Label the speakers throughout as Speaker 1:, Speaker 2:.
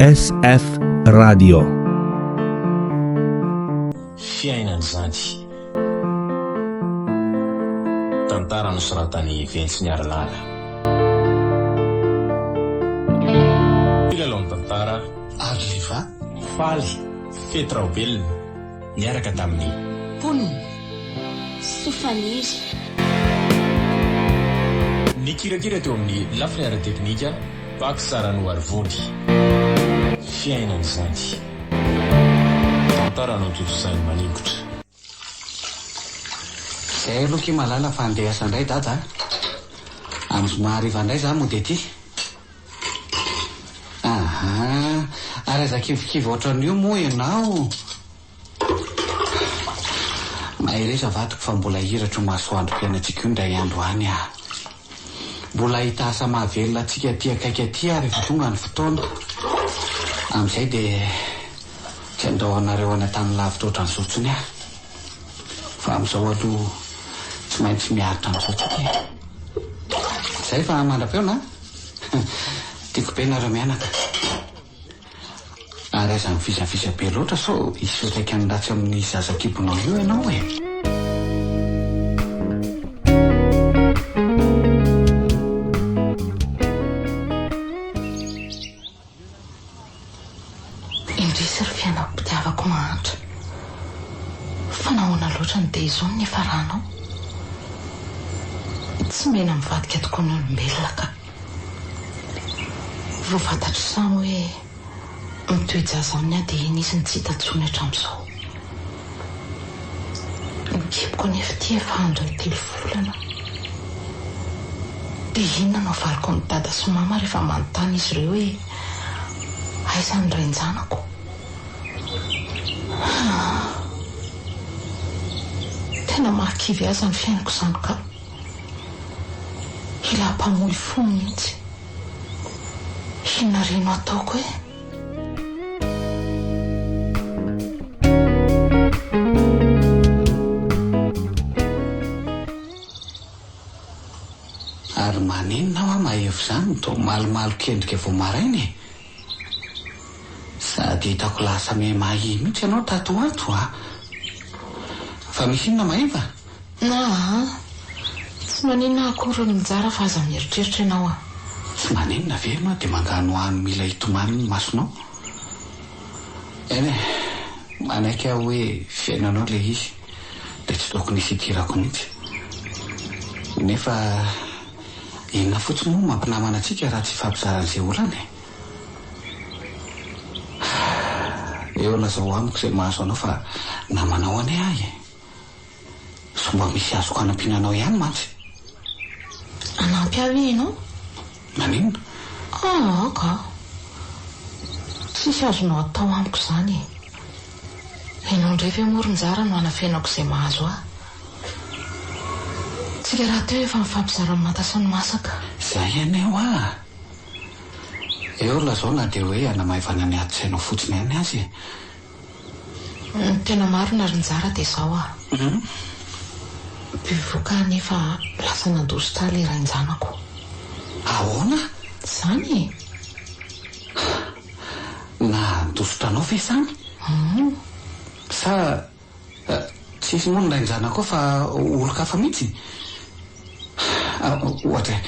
Speaker 1: SF Radio.
Speaker 2: Fiainana izany. Tantara nosoratan'i Ventsiniarilala. Mpilalao ny tantara.
Speaker 3: Arliva.
Speaker 2: Faly, Fety Raobelina, niaraka tamin'i.
Speaker 4: Mponina, Soa Faniry.
Speaker 2: Nikirakira teo amin'ny lafiny ara-teknika, Pax Ranoarivony. Fiainana izany. Tantara notontosain'i Maningotra.
Speaker 3: Zay aloha ki malala fa andeha hiasa indray dada a! Amin'ny zoma hariva indray za mody aty. Aha! Ary aza kivikivy ohatran'io moa ianao. Mahereza vadiko fa mbola hiratro io masoandrom-piainantsika io indray andro any ah. Mbola hahita asa mahavelona antsika aty akaiky aty aho rehefa tonga ny fotoana. Amin'izay dia tsy handao anareo any an-tany lavitra ohatran'izao intsony aho. Fa amin'izao aloha tsy maintsy miaritra an'izao tsika e. Izay fa mandra-peona an! Tiako be nareo mianaka. Ary aza mivizavisa be loatra sao hisy fiantraikany ratsy amin'ny zaza kibonao io ianao e!
Speaker 4: Indrisy ry fiainam-pitiavako mahantra. Fa nahoana loatra no dia izao no niafaranao? Tsy mena mivadika tokoa ny olombelona ka. Vao fantatr'i Samy hoe mitoe-jaza aminy aho dia iny izy no tsy hita intsony hatramin'izao. Ny kiboko anefa ity efa handray 3 volana. Dia inona no havaliko an'i Dada sy Mama rehefa manontany izy ireo hoe aiza ny rain-janako? Haa. Tena mahakivy ahy izany fiainako izany ka. Hila hampamoy fo mihitsy. Inona re no ataoko e?
Speaker 3: Ary maninona hoa mahevo izany no toa malomalok'endrika vao maraina e? Sady hitako lasa miha-mahia mihitsy ianao tato ho ato a! Fa misy inona Maeva?
Speaker 4: Aa! Tsy maninona akory ry Njara fa aza mieritreritra ianao a!
Speaker 3: Tsy maninona ve ianao dia manganohano mila hitomany ny masonao? Eny e, manaiky aho hoe fiainanao ilay izy dia tsy tokony hisy hidirako mihitsy. Nefa inona fotsiny moa no mampinamana antsika raha tsy hifampizara an'izay olana e? Eo lazao amiko izay mahazo anao fa namanao anie aho e! Sao mba misy azoko hanampiana anao ihany mantsy.
Speaker 4: Hanampy ahy ve ianao?
Speaker 3: Maninona?
Speaker 4: Aa ka. Tsisy azonao atao amiko izany e. Ianao indray ve moa ry Njara no hanafenako izay mahazo ahy? Tsika rahateo efa mifampizara ny manta sy ny masaka.
Speaker 3: Izay anie hoa. Eo lazao na dia hoe hanamaivana ny adin-tsainao fotsiny ihany aza e.
Speaker 4: Ny tena marina ry Njara dia izao ah. Bevohoka aho nefa lasa nandositra ahy ilay rain-janako.
Speaker 3: Ahoana?
Speaker 4: Izany e!
Speaker 3: Nandositra anao ve izany? Sa tsisy moa ny rain-janakao fa olon-kafa mihitsy? Ohatra e,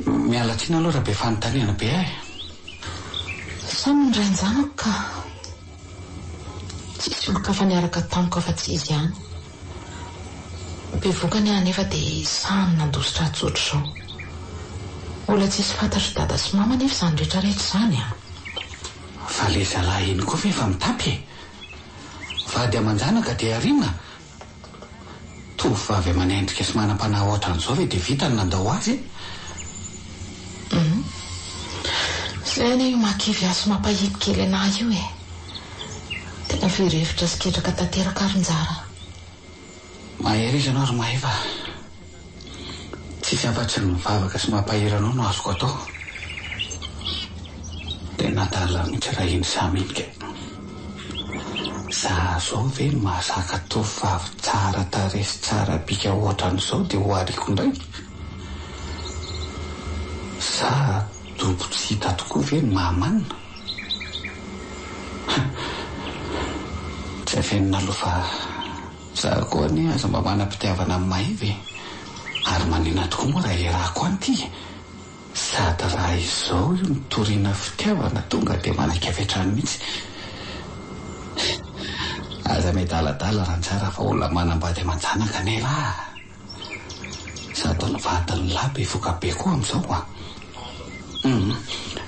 Speaker 3: miala tsiny aloha raha be fanontaniana be aho e.
Speaker 4: Samy ny rain-janako ka. Tsisy olon-kafa niaraka tamiko afa-tsy izy ihany. Bevokany aho anefa dia samy nandositra ahy tsotra izao. Mbola tsisy fantatr'i dada sy mama anefa izany rehetra rehetra izany an!
Speaker 3: Fa le zalahy iny koa ve efa mitapy e? Vady aman-janaka dia ariana? Tovovavy aman'endrika sy manam-panahy ohatran'izao ve dia vita ny nandao azy e?
Speaker 4: Hum. Izay anie io mahakivy ahy sy mampahity kely anah io e. Tena very hevitra sy ketraka tanteraka ary Njara a.
Speaker 3: Mahereza ianao ry Maeva a. Tsisy afa-tsy ny mivavaka sy mampahery anao no azoko atao. Tena adala mihitsy raha iny Samy iny ka. Za zao ve no mahazaka tovovavy tsara tarehy sy tsara bika ohatran'izao dia ho ariako indray? Sa dobo tsy hita tokoa ve no mahamanina? afenina aloha fa za koa anie aza mba manam-pitiavana amin'i Maeva e! Ary manina tokoa moa raha iarahako any ity e! Sady raha izao io no toriana fitiavana tonga dia manaiky avy hatrany mihitsy. Aza miadaladala Ranjara fa olona manambady aman-janaka anie lah. Sady ny vadin'ny lahy bevoka be koa amin'izao a! Hum,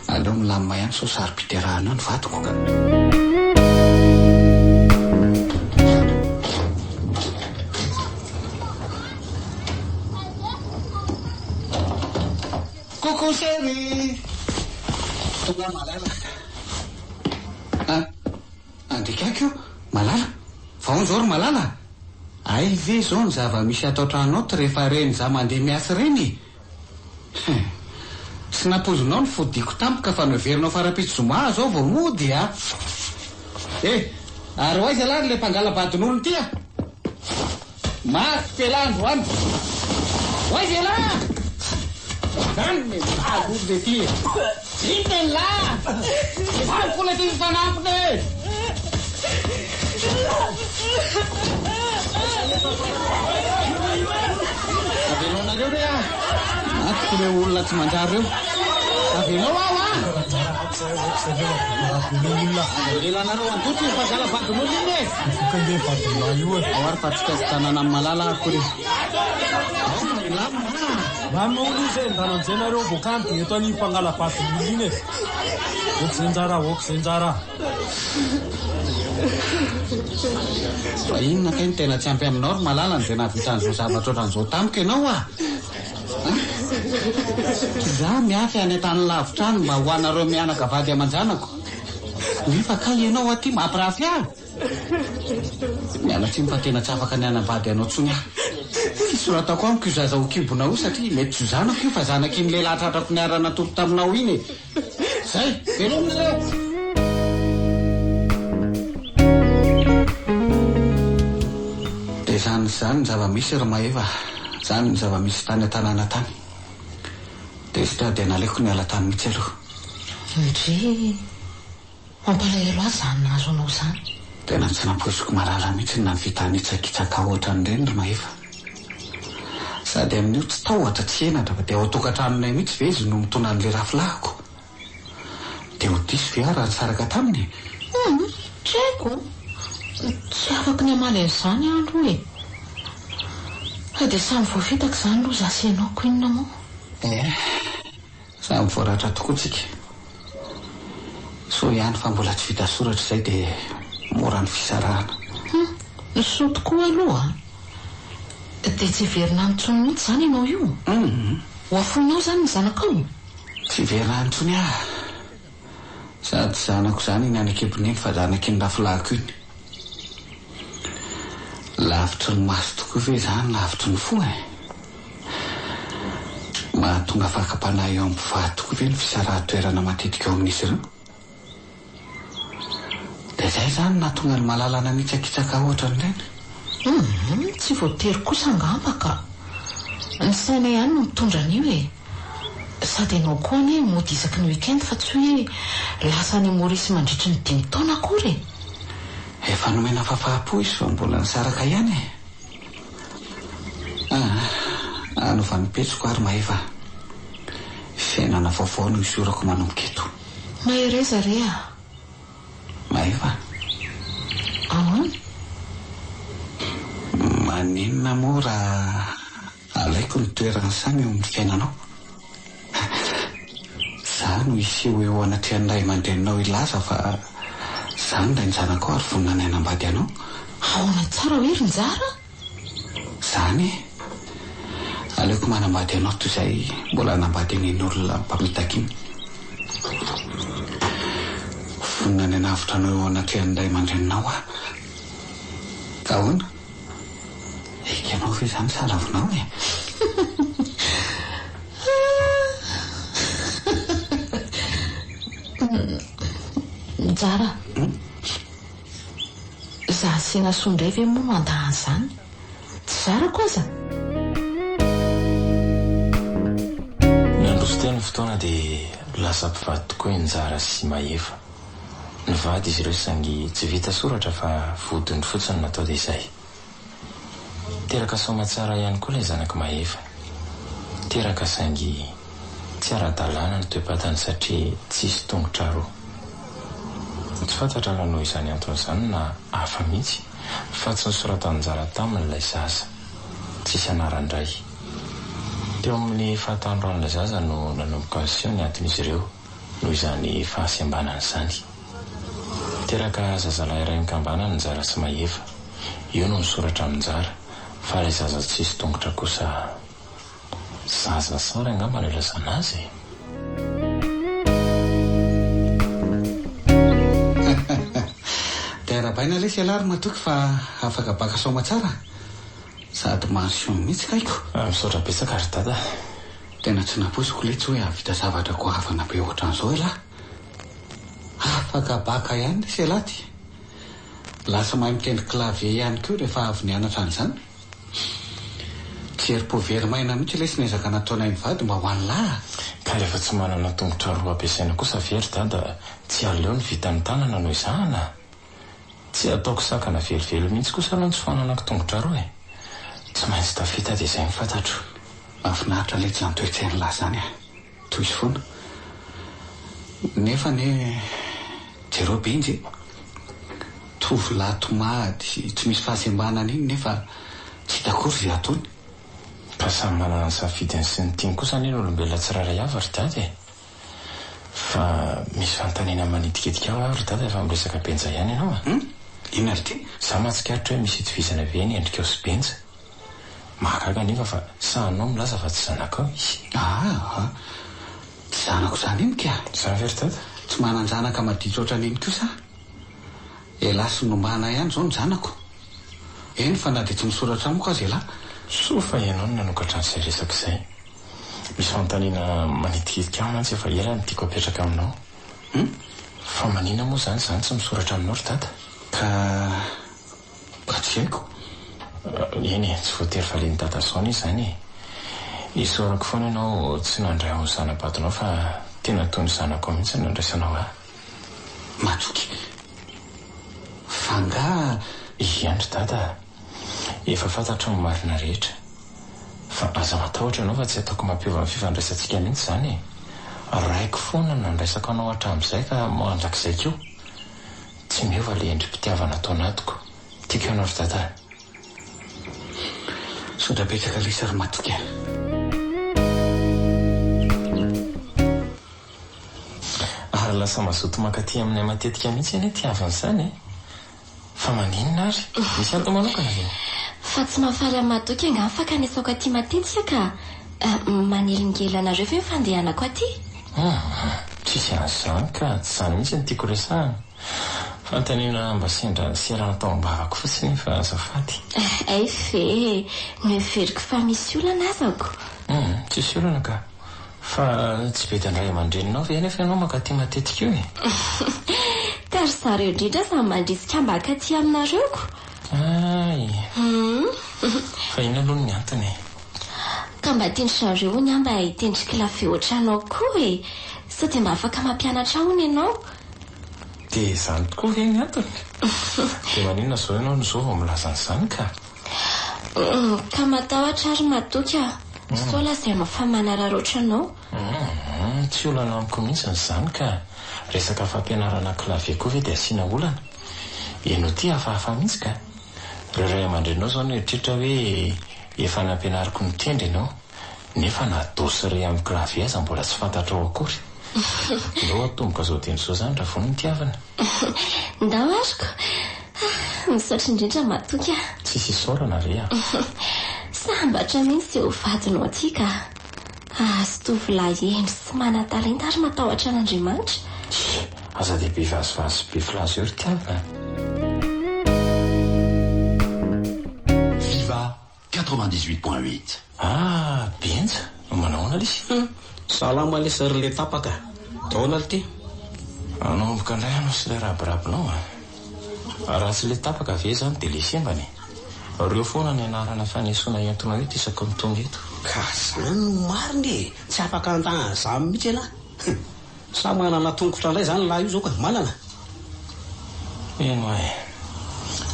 Speaker 3: aleo milamina ihany sao saro-piterahana eo ny vadiko ka. Coucou chérie! Tonga Malala. Ah, andikako io, Malala. Fa ahoana izao ry Malala? Hay ve izao ny zava-misy ato an-trano ato rehefa reny za mandeha miasa ireny e? Hein. Tsy nampoizinao ny fodiako tampoka fa noheverinao fa rahampitso zoma aho izao vao mody a! Eh! Ary ho aiza lahy ry le mpangala-badin'olona ity a? Maty elah androany. Ho aiza elah? Zany ny vady olona ety e. Vita elah. Valiko ilay ty fanampiny e. Avelao nareo re ah. Matiko ireo olona tsy manjary ireo. Avelao aho ah. Avela anareo handoto io mpangala vadin'olona iny e.
Speaker 5: Mivoaka ange vadin'lahy io e.
Speaker 3: Ao ary fa tsy kasi-tanana amin'i Malala aho akory e. Ao fa milamina ah.
Speaker 5: Milamina hono izy e, ndana amizay nareo vao kany dia eto an'iny mpangala vadin'olona iny e. Ok zay njara, ok zay njara.
Speaker 3: Fa inona kay no tena tsy ampy aminao ry Malala no dia nahavita an'izao zavatra ohatran'izao tamiko ianao ah? An? Za miafy any an-tany lavitra any mba ho anareo mianaka vady aman-janako. Nefa kay ianao aty mampirafy ahy? Miala tsiny fa tena tsy afaka ny hanambady anao intsony aho. Tsy soratako amiko io zaza ho kibonao io satria mety tsy ho zanako io fa zanak'iny lehilahy tratrako niara-natory taminao iny e. Zay! Veloma nareo! Dia izany izany ny zava-misy ry Maeva, izany ny zava-misy tany an-tanàna tany. Tezitra aho dia naleoko niala tany mihitsy aloha.
Speaker 4: Ndry! Mampalahelo ahy izany nahazo anao izany.
Speaker 3: Tena tsy nampoiziko malala mihitsy ny nahavita nitsakitsaka ohatran'ireny ry Maeva. Sady amin'io tsy tahotra tsy henatra fa dia ao an-tokantranonay mihitsy ve izy no mitondra an'ilay rafilahiko? Dia ho diso ve aho raha nisaraka taminy e?
Speaker 4: Humm, tsy haiko. Tsy afaka ny hamaly an'izany aho aloha e. Fa dia samy voafitaka izany aloha izaho sy ianao ko inona moa?
Speaker 3: Eh. Samy voaratra tokoa tsika. Soa ihany fa mbola tsy vita soratra izay dia mora ny fisarahana.
Speaker 4: Hum, soa tokoa aloha a! Dia tsy hiverina any intsony mihitsy izany ianao io?
Speaker 3: Hum.
Speaker 4: Ho afoinao izany ny zanakao?
Speaker 3: Tsy hiverina any intsony aho. Sady tsy zanako izany iny any an-kibony iny fa zanak'iny rafilahiko iny. Lavitry ny maso tokoa ve izany lavitry ny fo e? Mahatonga fakam-panahy eo amin'ny mpivady tokoa ve ny fisarahan-toerana matetika eo amin'izy ireo? Dia izay izany no nahatonga an'i Malala nanitsakitsaka ahy ohatran'ireny?
Speaker 4: Humm, tsy voatery kosa angamba ka. Ny saina ihany no mitondra an'io e. Sady ianao koa anie mody isaky ny week-end fa tsy hoe lasa any Maurice mandritry ny dimy taona akory e.
Speaker 3: Efa nomena fahafaham-po izy fa mbola nisaraka ihany e. Aa, hanova ny pejiko ary Maeva. Fiainana vaovao no hisorako manomboka eto.
Speaker 4: Mahereza re a!
Speaker 3: Maeva.
Speaker 4: Ahoana?
Speaker 3: Maninona moa raha alaiko ny toeran'i Samy eo amin'ny fiainanao? Za no hiseho eo anatrehan'ny ray aman-dreninao hilaza fa za no rain-janakao ary vonona ny hanambady anao.
Speaker 4: Ahoana tsara hoe ry Njara?
Speaker 3: Zany e! Aleoko manambady anao toy izay mbola hanambady an'iny olona mpamitaka iny. Vonona ny hanavotra anao eo anatrehan'ny ray aman-dreninao aho. Ka ahoana? Ekenao ve izany sa lavinao e?
Speaker 4: Njara, za asiana soa indray ve moa no handà an'izany? Tsy zarako aza.
Speaker 2: Nandroso teo ny fotoana dia lasa mpivady tokoa i Njara sy Mahefa. Nivady izy ireo saingy tsy vita soratra fa vodiny fotsiny no natao dia izay. Teraka soamatsara ihany koa ilay zanak'i Mahefa. Teraka saingy tsy ara-dalàna ny toe-batany satria tsisy tongotra roa. Tsy fantatra na noho izany antony izany na hafa mihitsy fa tsy nosoratan'i Njara taminy ilay zaza. Tsisy anaran-dray. Teo amin'ny fahatanoran'ilay zaza no nanomboka niseho ny adin'izy ireo noho izany fahasembanany izany. Teraka zazalahy iray mikambanana Njara sy Mahefa. Io no misoratra amin'i Njara fa ilay zaza tsisy tongotra kosa zaza sary angamba no ilazana azy e!
Speaker 3: Dia arahabaina lesy ialahy ry Matoky fa afaka baka soamatsara sady mention mihitsy kaiko.
Speaker 2: Misaotra betsaka ry dada.
Speaker 3: Tena tsy nampoiziko letsy hoe hahavita zavatra goavana be ohatran'izao ialahy. Afaka baka ihany lesy ialahy ty. Lasa mahay mitendry clavier ihany koa rehefa avy nianatra an'izany. Tsy herim-po very maina mihitsy lesy ny ezaka nataonay mivady mba ho an'lah a!
Speaker 2: Ka rehefa tsy manana tongotra roa ampiasaina kosa ve ry dada tsy aleo ny vitan'ny tanana no ezahana? Tsy ataoko sakana velively mihitsy kosa aloha ny tsy fananako tongotra roa e! Tsy maintsy tafita dia izay no fantatro.
Speaker 3: Mahafinaritra letsy izany toe-tsain'lah izany a! Tohizo foana. Nefa anie jereo Benjy e! Tovolahy tomady tsy misy fahasembanana iny nefa tsy hita akory izay ataony.
Speaker 2: Ka samy manana ny safidiny sy ny tiany kosa anie ny olombelona tsirairay avy ry dada e! Fa misy fanontaniana manitikitika ahy ry dada efa miresaka Benja ihany ianao a!
Speaker 3: Hum? Inona ry ty?
Speaker 2: Za mahatsikaritra hoe misy itovizana be ny endrikao sy Benja. Mahagaga anefa fa sahinao milaza fa tsy zanakao izy.
Speaker 3: Aa! Tsy zanako izany iny ka!
Speaker 2: Izany ve ry dada?
Speaker 3: Tsy manan-janaka maditra ohatran'iny kosa aho. Elah sy Nombana ihany izao no zanako. Eny fa na dia tsy misoratra amiko aza elah.
Speaker 2: Soa fa ianao no nanokatra an'izay resaka izay. Misy fanontaniana manitikitika ahy mantsy efa ela no tiako apetraka aminao.
Speaker 3: Hum?
Speaker 2: Fa maninona moa izany izany tsy misoratra aminao ry dada?
Speaker 3: Ka. Ka tsy haiko.
Speaker 2: Eny e, tsy voatery valian'i Dadason izany e. Isaorako foana ianao tsy nandray ho zana-badinao fa tena toy ny zanakao mihitsy no nandraisanao ahy.
Speaker 3: Matoky. Fa angaha.
Speaker 2: Iany ry Dada a! Efa fantatro ny marina rehetra. Fa aza matahotra ianao fa tsy ataoko mampiova ny fifandraisantsika mihitsy izany e. Raiko foana no nandraisako anao hatramin'izay ka mandrakizay koa. Tsy miova le endri-pitiavana ato anatiko. Tiako ianao ry dada a!
Speaker 3: Misaotra betsaka lesy ry Matoky a!
Speaker 2: Ary lasa mazoto mankaty aminay matetika mihitsy anie tiavina izany e! Fa maninona ary? Misy antony manokana ve?
Speaker 6: Fa tsy mahafaly an'i Matoky angaha ny fankanesako aty matetika ka! Manelingelina anareo ve ny fandehanako aty?
Speaker 2: Humm, tsisy an'izany ka, tsy izany mihitsy no tiako resahana. Fanontaniana mba sendra niserana tao am-bavako fotsiny iny fa azafady.
Speaker 6: Hay ve e! Noheveriko fa misy olana azako.
Speaker 2: Humm, tsisy olana ka. Fa tsy bedin'ny ray aman-dreninao ve anefa ianao mankaty matetika io e?
Speaker 6: Ka ry zareo indrindra aza mandrisika mba hankaty aminareo ko!
Speaker 2: Hay!
Speaker 6: Humm.
Speaker 2: Fa inona aloha ny antony e?
Speaker 6: Ka mba tian-dry zareo hono aho mba hitendry clavier ohatranao koa e! Sao dia mba afaka mampianatra ahy hono ianao?
Speaker 2: Dia izany tokoa ve ny antony? Dia maninona izao ianao no izao vao milaza an'izany ka?
Speaker 6: Ka matahotra ary matoky aho sao lazainao fa manararaotra anao.
Speaker 2: Humm, tsy olana amiko mihitsy izany ka! Resaka fampianarana clavier koa ve dia asiana olana? Ianao ity hafahafa mihitsy ka! Ireo ray aman-dreninao izao no eritreritra hoe efa nampianariko nitendry ianao, nefa na do sy re amin'ny clavier aza mbola tsy fantatrao akory. Ndao atomboka izao dieny izao izany raha vonona Tiavina.
Speaker 6: Ndao ary ko! Misaotra indrindra matoky a!
Speaker 2: Tsisy isaorana re a!
Speaker 6: Sambatra mihitsy eo vadinao aty ka! Hahazo tovolahy hendry sy manan-talenta ary matahotra an'Andriamanitra.
Speaker 2: Tsia! Aza dia be vazivazy sy be filaza eo ry Tiavina a!
Speaker 7: Viva 98.8.
Speaker 2: Ah! Benja! Manao ahoana lesy?
Speaker 8: Hum! Salama lesy ry le tapaka! Ahoana lty?
Speaker 2: Hanomboka indray ianao sy ilay rabirabinao a! Raha tsy le tapaka ve izany dia le sembana e! Reo foana ny anarana fanesoana entinao eto isaky ny tonga eto.
Speaker 8: Ka zany no marina e! Tsy afaka handà an'izany mihitsy ialahy. Sa manana tongotra indray izany lahy io zao ka? Manana?
Speaker 2: Eny hoa e.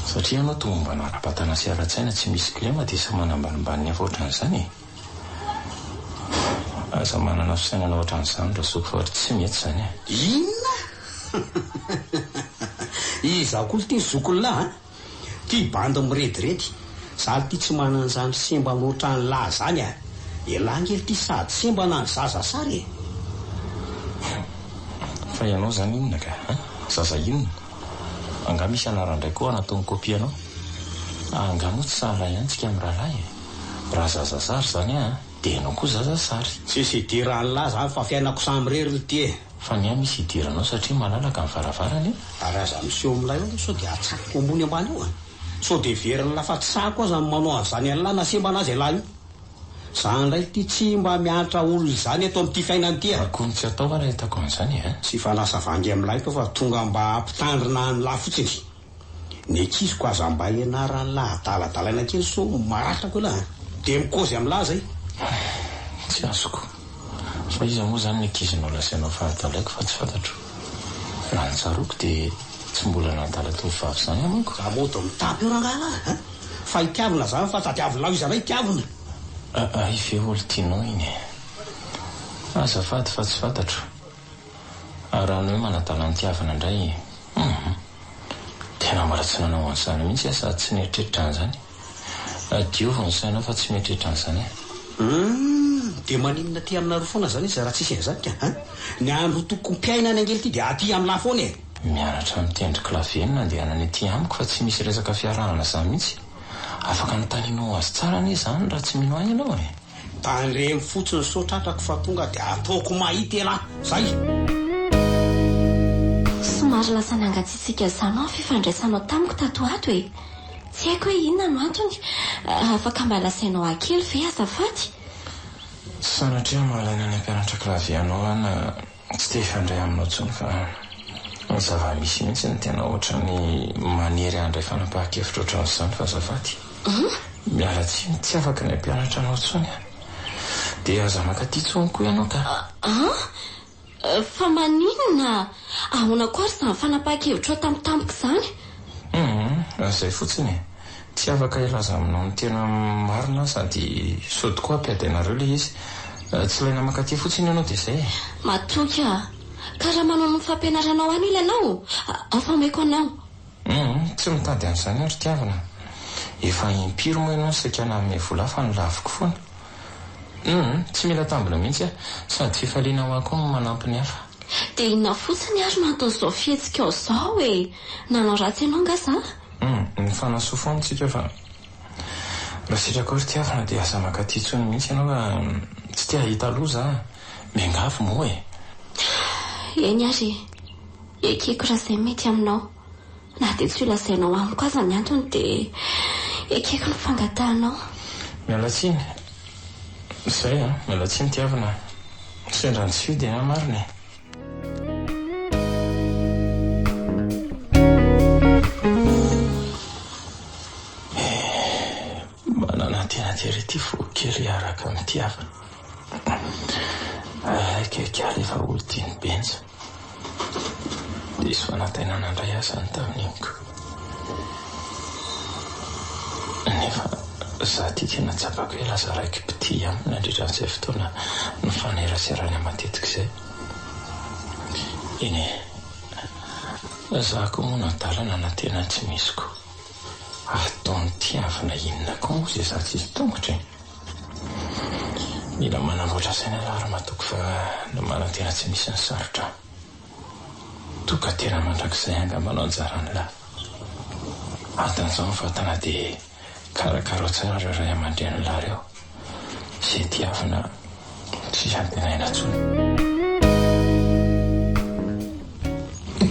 Speaker 2: Satria ianao tomombana ara-batana sy ara-tsaina tsy misy kilema dia samy manambanimbany ny hafa ohatran'izany e. Aza manana fisainana ohatran'izany Razoky fa tsy mety izany e.
Speaker 8: Inona? Iza koa ity zokin'lah a? Ty bandy mirediredy. Za lty tsy manan'izany sembana ohatran'lah zany a! Elah nge lty sady sembana no zaza sary e!
Speaker 2: Fa ianao zany inona ka a? Zaza inona? Angaha misy anaran-dray koa anatony copie anao? Angaha moa tsy sahala ihany tsika mirahalahy e? Raha zaza sary zany a, dia ianao koa zaza sary.
Speaker 8: Tsisy idiran'lah zany fa fiainako samirery lty e!
Speaker 2: Fa ny ahy misy idiranao satria malalaka ny varavarana e!
Speaker 8: Ary aza miseho amin'ilay eo aloha sao dia atsakiko ambony ambany eo a! Sao dia heverin'lah fa tsy sahako aza ny manao an'izany an'lah na sembana aza elah io. Za indray ity tsy mba miantra olona izany eto amin'ity fiainana ity a!
Speaker 2: Akory tsy atao va raha hitako an'izany e!
Speaker 8: Tsy hifanasa vangy amin'lah eto fa tonga mba hampitandrina an'lah fotsiny. Ny ankiziko aza mba ianaran'lah adaladalaina kely sao maratra koa elah a! Dia mikozy amin'lah zay.
Speaker 2: Tsy azoko. Fa iza moa izany ny ankizinao lazainao fa adalaiko fa tsy fantatro. Raha ny tsaroako dia tsy mbola nadala tovovavy izany aho manko.
Speaker 8: Za mody mitapy eo rangahy lah a! Fa itiavina zany fa tadiavinao iza ndray itiavina?
Speaker 2: Hay ve olo tianao iny e! Azafady fa tsy fantatro. Ary raha ny hoe manadala ny tiavina indray, hum! Tena mbola tsy nanao an'izany mihitsy aho sady tsy nieritreritra an'izany. Diovy ny sainao fa tsy mieritreritra an'izany aho.
Speaker 8: Hum! Dia maninona aty aminareo foana izany izy raha tsisy an'izany ka an! Ny androtokom-piainana ange ity dia aty amin'lah foana e!
Speaker 2: Mianatra mitendry clavier no nandehanany aty amiko fa tsy misy resaka fiarahana izany mihitsy. Afaka anontanianao azy tsara anie izany raha tsy mino ahy ianao e!
Speaker 8: Tandremo fotsiny sao tratrako fa tonga dia ataoko mahita elah! Zay!
Speaker 6: Somary lasa nangatsiatsiaka izany ny fifandraisanao tamiko tato ho ato e! Tsy haiko hoe inona no antony, afaka mba lazainao ahy kely ve azafady?
Speaker 2: Sanatria mahalaina ny hampianatra clavier anao aho na tsy te hifandray aminao intsony fa ny zava-misy mihitsy no tena ohatran'ny manery ahy handray fanapahan-kevitra ohatran'izany fa azafady. Miala tsiny, tsy afaka ny hampianatra anao intsony aho. Dia aza mankaty intsony koa ianao ka.
Speaker 6: An? Fa maninona? Ahoana koa ary izany fanapahan-kevitrao tampotampoka izany?
Speaker 2: Humm, izay fotsiny e. Tsy afaka hilaza aminao ny tena marina aho sady sao tokoa hampiady anareo ilay izy. Tsy ilaina mankaty fotsiny ianao dia izay e.
Speaker 6: Matoky aho. Ka raha manao ny fampianaranao any ila ianao, ao fa omeko anao.
Speaker 2: Humm, tsy mitady an'izany aho ry tiavina. Efa impiry moa ianao no saika nanome vola ahy fa nolaviko foana. Humm, tsy mila tambina mihitsy aho. Sady fifaliana ho ahy koa ny manampy ny hafa.
Speaker 6: Dia inona fotsiny ary no anton'izao fihetsikao izao e? Nanao ratsy anao angaha za?
Speaker 2: Humm, mifanasoa foana tsika fa raha sitrakao ry tiavina dia aza mankaty intsony mihitsy ianao fa tsy te hahita loza aho. Miangavy moa e!
Speaker 6: Eny ary e! Ekeko raha izay mety aminao. Na dia tsy holazainao amiko aza ny antony dia ekeko ny fangatahanao.
Speaker 2: Miala tsiny. Izay an, miala tsiny Tiavina a. Sendra ny tsy fidy an, marina e. Eh, mananantena tery ity foko kely hiaraka amin'i Tiavina. Akaiky efa olo-tian'i Benja. Diso fanantenana indray aho izany tamin'iny ko. Nefa za ty tena tsapako hoe lasa raiki-pitia aminy nandritra an'izay fotoana nifaneraserana matetika izay. Eny e, za koa moa nadala nanantena tsy misy ko. Ataony tiavina inona koa moa izay za tsisy tongotra e. Mila manamboatra saina lah ary matoky fa ny manantena tsy misy ny sarotra. Toka tena mandrakizay angamba no anjaran'lah. Hatanjao ny vatana dia karakarao tsara ireo ray aman-drenin'lah ireo. Izay tiavina tsy antenaina intsony.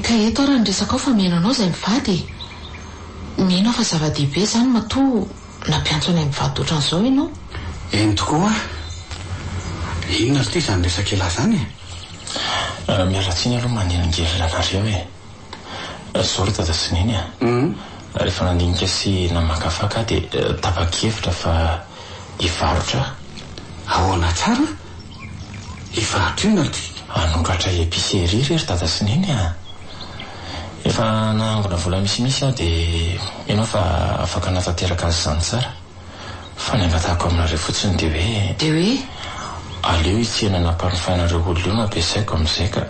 Speaker 4: Ka eto ara ny resakao fa mihaino anao izay mivady e! Mino aho fa zava-dehibe izany matoa Nampiantso anay mivady ohatran'izao ianao?
Speaker 3: Eny tokoa. Inona ry ty izany resak'elah izany e?
Speaker 2: Miala tsiny aloha manelingelina anareo e. Zao ry dada sy neny a. Rehefa nandinika sy namakafaka aho dia tapa-kevitra fa hivarotra aho.
Speaker 3: Ahoana tsara? Hivarotra inona ry ty?
Speaker 2: Hanokatra épicerie re ry dada sy neny a. Efa nahangona vola misimisy aho dia mino aho fa afaka hanatanteraka azy izany tsara. Fa ny angatahako aminareo fotsiny dia hoe.
Speaker 4: Dia hoe?
Speaker 2: Aleo io tsena nampanofainareo olona io no ampiasaiko amin'izay ka.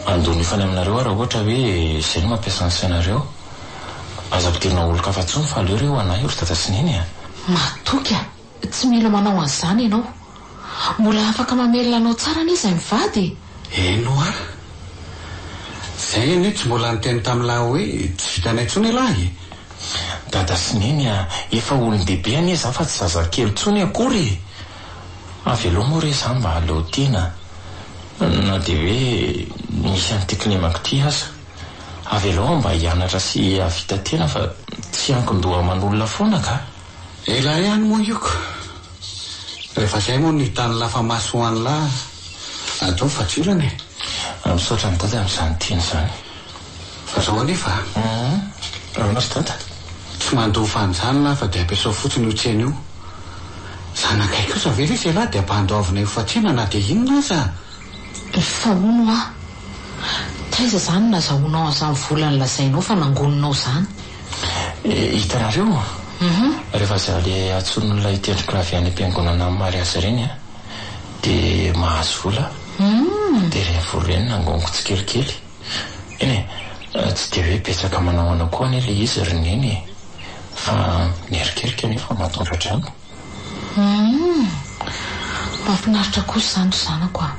Speaker 2: Andoha ny hofany aminareo aho raha ohatra hoe izay no mampiasa ny sainareo. Aza ampidirina olon-kafa intsony fa aleo re ho an'ahy io ry dada sy neny a!
Speaker 4: Matoky aho, tsy mila manao an'izany ianao. Mbola afaka mamelona anao tsara anie izay mivady e!
Speaker 3: Eny hoa! Izay anie tsy mbola niteny tamin'lah hoe tsy vitanay intsony ialahy e!
Speaker 2: Dada sy Neny a! Efa olon-dehibe anie za fa tsy zazakely intsony akory e! Avelao moa re za mba aleo tena na dia hoe misy an'ity kilemako ity aza. Avelao aho mba hianatra sy hahavita tena fa tsy hiankin-doha aman'olona foana ka!
Speaker 3: Ela ihany moa io ko! Rehefa zay moa no hitan'lah fa maso ho an'lah ataovy fa tsy olana e!
Speaker 2: Misaotra an'i Dada amin'izany teny izany.
Speaker 3: Fa zao anefa a!
Speaker 2: Hum! Ahoana ry Dada?
Speaker 3: Tsy mandoa an'izany lah fa dia ampiasao fotsiny io tsena io. Zanakay kosa ve lesy ialahy dia ampandoavina io fa-tsena na dia inona aza?
Speaker 4: Fa hono hoa, taiza izany no nazahoanao an'izany vola nolazainao fa nangoninao izany?
Speaker 2: Hitanareo? Rehefa za le antsoin'olona hitendry clavier any am-piangonana amin'ny mariazy ireny an, dia mahazo vola aho. Dia ireny vola ireny nangoniko tsikelikely. Eny e, tsy dia hoe betsaka manao ahoana koa anie ilay izy ry Neny e! Fa ny erikerika anefa mahatondra-drano.
Speaker 4: Humm! Mahafinaritra kosa izany ry zanako a!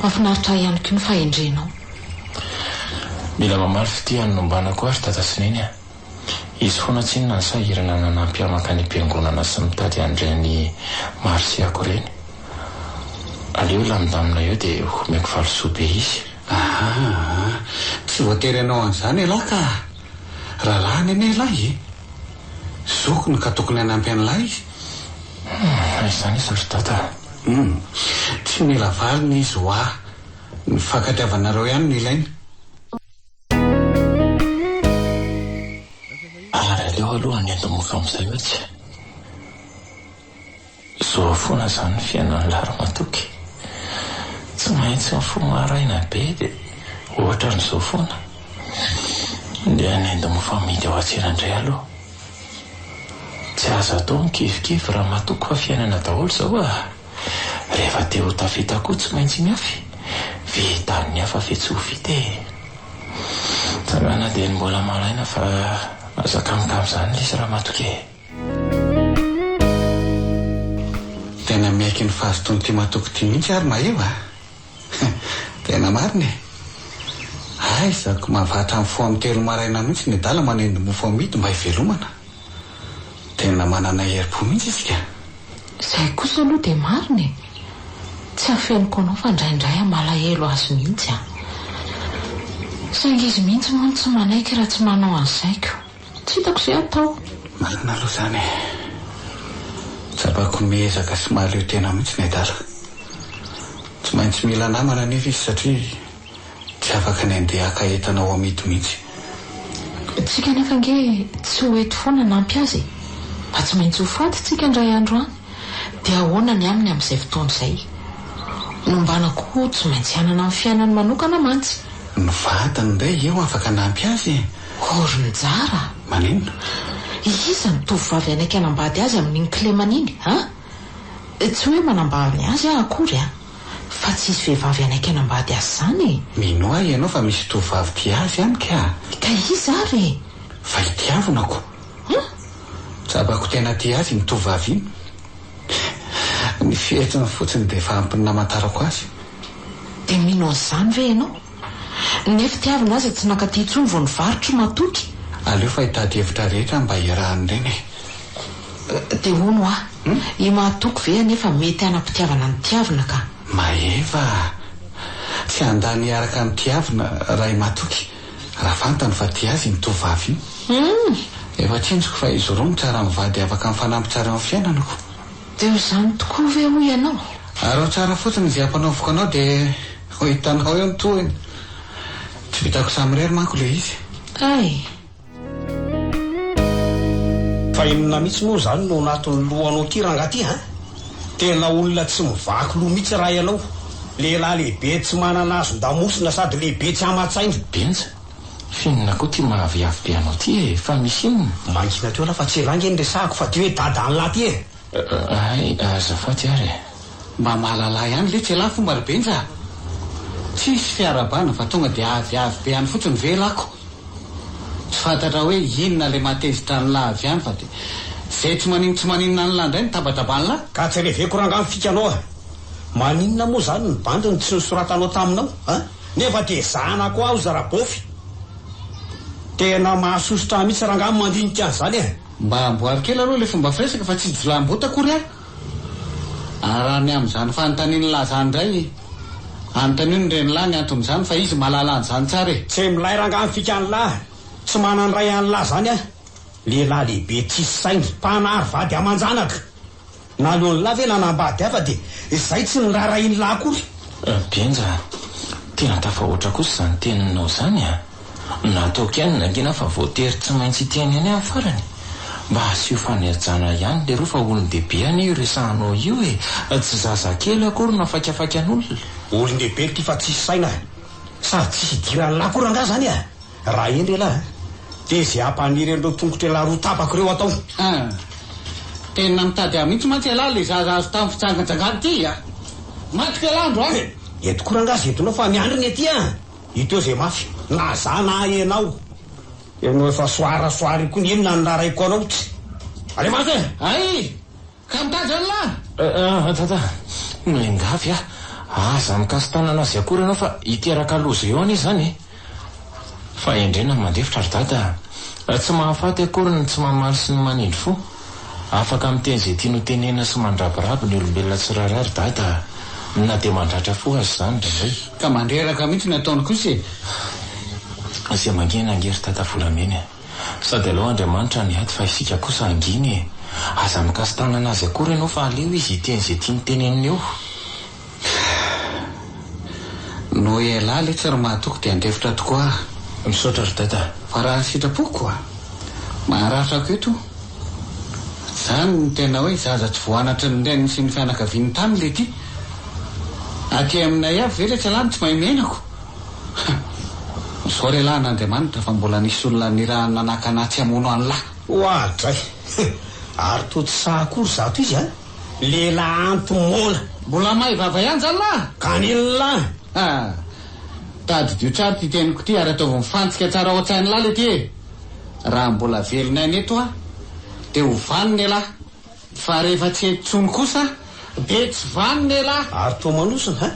Speaker 4: Mahafinaritra ahy ihany koa ny fahendrenao.
Speaker 2: Mila mamaly fitia ny nombana koa ry Dada sy Neny a! Izy foana tsinona no sahirana nanampy ahy mankany am-piangonana sy mitady an'ireny Marsiako ireny. Aleo hilamindamina eo dia homeko valisoa be izy.
Speaker 3: Aa! Tsy voatery hanao an'izany ialahy ka! Rahalahiny anie ialahy e! Zokiny ka tokony hanampy an'ilahy izy.
Speaker 2: Hum, izany izy ry Dada a!
Speaker 3: Hum, tsy mila valiny izy hoa! Ny fankatiavanareo ihany no ilainy.
Speaker 2: Ary aleo aloha hanendy mofo amin'izay otsy. Zao foana izany ny fiainan'i Lary Matoky. Tsy maintsy mifoha maraina be dia ohatran'izao foana. Ndeha hanendy mofo amidy ao an-tsena indray aloha. Tsy azo atao mikivikivy raha matoky fa fiainana daholo izao ah! Rehefa te ho tafita koa tsy maintsy miafy. Vitan'ny hafa ve tsy ho vita e! Tsangana dieny mbola maraina fa aza kamokamo izany lesy Ramatoky e!
Speaker 3: Tena miaiky ny fahazotoan'ity matoky ity mihitsy ary Maeva a! Tena marina e! Aiza ko mahavatra mifoha amin'ny telo maraina mihitsy ny adala manendy mofo amidy mba hivelomana. Tena manana herim-po mihitsy izy ka!
Speaker 4: Izay kosa aloha dia marina e! Tsy afeniko anao fa indraindray aho malahelo azy mihitsy an! Saingy izy mihitsy moa no tsy manaiky raha tsy manao an'izay ko! Tsy hitako izay atao.
Speaker 3: Marina aloha izany e! Tsapako miezaka sy mahaleo tena mihitsy ny adala. Tsy maintsy mila namana anefa izy satria tsy afaka ny handeha haka entana ao amidy mihitsy.
Speaker 4: Tsika anefa ange tsy ho eto foana hanampy azy e! Fa tsy maintsy ho faty tsika indray andro any, dia ahoana ny aminy amin'izay fotoana izay? Nombana koa tsy maintsy hanana ny fiainany manokana mantsy.
Speaker 3: Ny vadiny indray eo afaka hanampy azy e!
Speaker 4: Oh ry Njara a!
Speaker 3: Maninona?
Speaker 4: Iza no tovovavy hanaiky hanambady azy amin'iny kilemany iny, an? Tsy hoe manambany azy aho akory an! Fa tsy hisy vehivavy hanaiky hanambady azy izany e!
Speaker 3: Mino ahy ianao fa misy tovovavy tia azy any ka!
Speaker 4: Ka iza ary e?
Speaker 3: Fa i Tiavina ko!
Speaker 4: Hum?
Speaker 3: Tsapako tena tia azy iny tovovavy iny. Ny fihetsiny fotsiny dia efa ampy ny namantarako azy.
Speaker 4: Dia mino an'izany ve ianao? Nefa Tiavina aza tsy nankaty intsony vao nivarotra i Matoky.
Speaker 3: Aleo fa hitady hevitra rehetra mba hiarahan'ireny e!
Speaker 4: Dia hono hoa, i Mahatoky ve anefa mety hanam-pitiavana an'i Tiavina ka?
Speaker 3: Maeva a! Tsy handany hiaraka amin'i Tiavina raha i Mahatoky, raha fantany fa tia azy iny tovovavy iny.
Speaker 4: Hum!
Speaker 3: Efa tsinjoko fa izy roa no tsara mivady afaka mifanampy tsara eo amin'ny fiainana ko.
Speaker 4: Dia ho izany tokoa ve hoy ianao?
Speaker 3: Araho tsara fotsiny izay ampanaoviko anao dia ho hitanao eo ny tohiny. Tsy vitako samirery manko ilay izy.
Speaker 4: Hay!
Speaker 8: Fa inona mihitsy moa izany no anatin'ny lohanao ity rangahy ity an? Tena olona tsy mivaky loha mihitsy raha ianao. Lehilahy lehibe tsy manana hazon-damosina sady lehibe tsy aman-tsaina.
Speaker 2: Benja, f'inona koa ty maha aviavy be anao ty e? Fa misy inona?
Speaker 8: Mangina teo lah fa tsy elah nge no resahako fa ty hoe dadan'lah ty e!
Speaker 2: Hay, azafady ary e!
Speaker 3: Mba mahalala ihany letsy elah fomba ry Benja a! Tsisy fiarahabana fa tonga dia aviavy be any fotsiny ve elah ko? Tsy fantatra hoe inona ilay mahatezitra an'lah avy any fa dia izay tsy manin tsy maninona an'lah indray no tabataban'lah.
Speaker 8: Ka tsy reveko rangaha ny fikanao a! Maninona moa zany ny bandy no tsy nosoratanao taminao a? Nefa dia zanako aho Zarabofy! Tena mahasosotra ahy mihitsy rangaha ny mandinika an'izany e!
Speaker 3: Mba amboary kely aloha ilay fomba firesaka fa tsy jiolahim-boto akory aho. Ary raha ny amin'izany fanontanian'lah izany indray, anontanio ny renin'lah ny anton'izany fa izy mahalala an'izany tsara e!
Speaker 8: Tsy milay rangaha ny fikan'lah, tsy manan-dray an'lah zany aho. Lehilahy lehibe tsisy saina, mpanary vady aman-janaka. Naleon'lah ve nanambady hafa dia izay tsy niraharahian'lah akory.
Speaker 2: Benja a! Tena tafahoatra kosa izany teninao izany a! Nataoko ihany nangina fa voatery tsy maintsy hiteny ihany aho farany. Mba asio fanajana ihany leroa fa olon-dehibe anie io resahanao io e! Tsy zazakely akory no afaikafaikan'olona.
Speaker 8: Olon-dehibe ity fa tsisy saina a! Sady tsisy idiran'lah akory angaha izany a! Raha hendry ialahy a! Dia izay hampaniry an'ireo tongotr'ialahy roa tapaka ireo atao.
Speaker 3: Ah! Tena mitady ahy mihitsy mantsy ialahy ilay zaza azo tamin'ny fijangajangana ity a! Matiko ialahy androany
Speaker 8: e! Eto koa rangaha izay entinao fa miandry ny aty a! Hita eo izay mafy, na za na ianao. Ianao efa soara soara io koa inona no naraiko anao tsy. Alefaso e!
Speaker 3: Hay! Ka mitady an'lah!
Speaker 2: Ah dada, miangavy aho, aza mikasi-tanana azy akory ianao fa hiteraka loza eo anie izany e! Fahendrena ny mandefitra ry dada a! Tsy mahafaty akory ny tsy mamaly sy ny manindry fo. Afaka miteny izay tiany ho tenenina sy mandrabiraby ny olombelona tsirairay ry dada a! Na dia mandratra fo aza izany indraindray.
Speaker 3: Ka mandreraka mihitsy ny ataony kosa e!
Speaker 2: Izay mangina ange ry dada volamena e! Sady aleo Andriamanitra ny ady fa isika kosa hangina e! Aza mikasi-tanana azy akory ianao fa aleo izy hiteny izay tiany tenenina eo.
Speaker 3: Noho ialahy letsy ry mahatoky dia handefitra tokoa aho.
Speaker 2: Misaotra ry dada.
Speaker 3: Fa raha ny sitrapoko a! Maharatra ako eto. Zany no tena hoe zaza tsy voanatry ny reniny sy ny fianakaviany tany le ty. Aty aminay avy ve letsy ialahy no tsy mahay miaina ko? Misaora elah an'Andriamanitra fa mbola nisy olona nirahany nanakana ahy tsy hamono an'lah.
Speaker 8: Oadray! Ary toa tsy sahy akory izato izy an! Lehilahy anti-moana!
Speaker 3: Mbola may vava ihany zany lah!
Speaker 8: Kanin'lah!
Speaker 3: Ha! Tadidio tsara ity teniko ity ary ataovy mifantsika tsara ao an-tsain'lah le ty e! Raha mbola velon'aina eto aho dia ho vanona elah! Fa rehefa tsy eto tsony kosa dia tsy vanona elah!
Speaker 8: Ary toa manosona ha?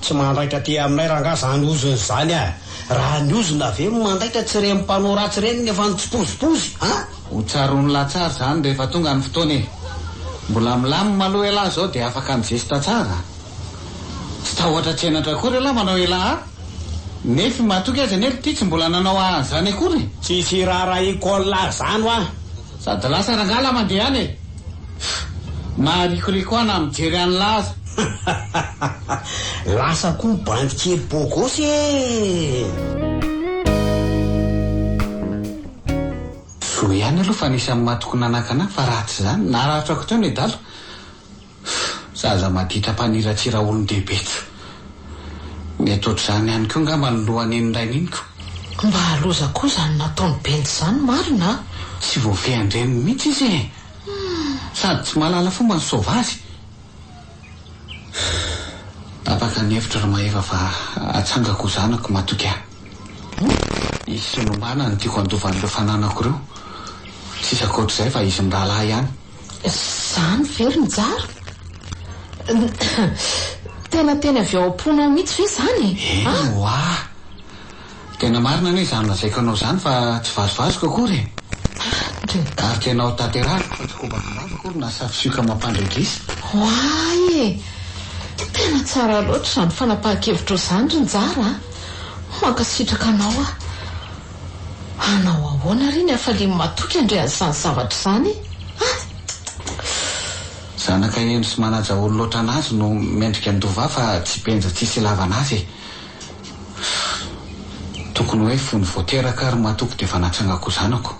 Speaker 8: Tsy mandaitra aty aminay rangaha zany ozona izany a! Raha ny ozona ve no mandaitra tsy ireny mpanao ratsy ireny no efa nitsipozipozy ha?
Speaker 3: Ho tsaroan'lah tsara izany rehefa tonga ny fotoana e! Mbola milamina aloha elah izao dia afaka mizesta tsara. Tsy tahotra tsy henatra akory elah manao elah a! Nefy matoky aza anie ry ty tsy mbola nanao an'izany akory e!
Speaker 8: Tsisy iraharahiako an'lah zany hoa!
Speaker 3: Sady lasa rangahy lah mandeha any e! Maharikoriko ahy na mijery an'lah aza.
Speaker 8: Lasa koa bandy kely beau gosse e!
Speaker 3: Soa ihany aloha fa nisy amin'ny matoky nanakana ahy fa raha tsy izany naratrako teo nedala. Zaza maditra mpaniratsira olon-dehibe tsy. Mety ohatr'izany ihany koa ngamba ny lohan'iny rainy iny ko.
Speaker 4: Mba loza koa izany nataon'i Benja izany marina a!
Speaker 3: Tsy voafehin-dreniny mihitsy izy e! Sady tsy mahalala fomba ny sauvage. Tapaka ny hevitro ry Maeva fa atsangako ho zanako matoky ahy. Izy sy Nombana no tiako handova an'ireo fananako ireo. Tsisy ankoatr'izay fa izy mirahalahy ihany.
Speaker 4: Zany ve ry Njara? Tena teny avy ao am-ponao mihitsy ve izany e?
Speaker 3: Eny ho'a! Tena marina anie izany lazaiko anao izany fa tsy vazivazoka akory e! Ary tena ho tanterahiko fa tsy kobakam-bava akory na safisioka mampandre-drisa.
Speaker 4: Oay e! Tena tsara loatra izany fanapahan-kevitrao izany ry Njara a! Mankasitraka anao aho. Hanao ahoana re ny hafalian'i Matoky handre an'izany zavatra izany e? Ah!
Speaker 3: Zanaka hendry sy manaja olona ohatran'azy no mendrika handova ahy fa tsy benja tsisy ilavana azy e! Tokony hoe fony vao teraka ary Matoky dia efa natsangako ho zanako.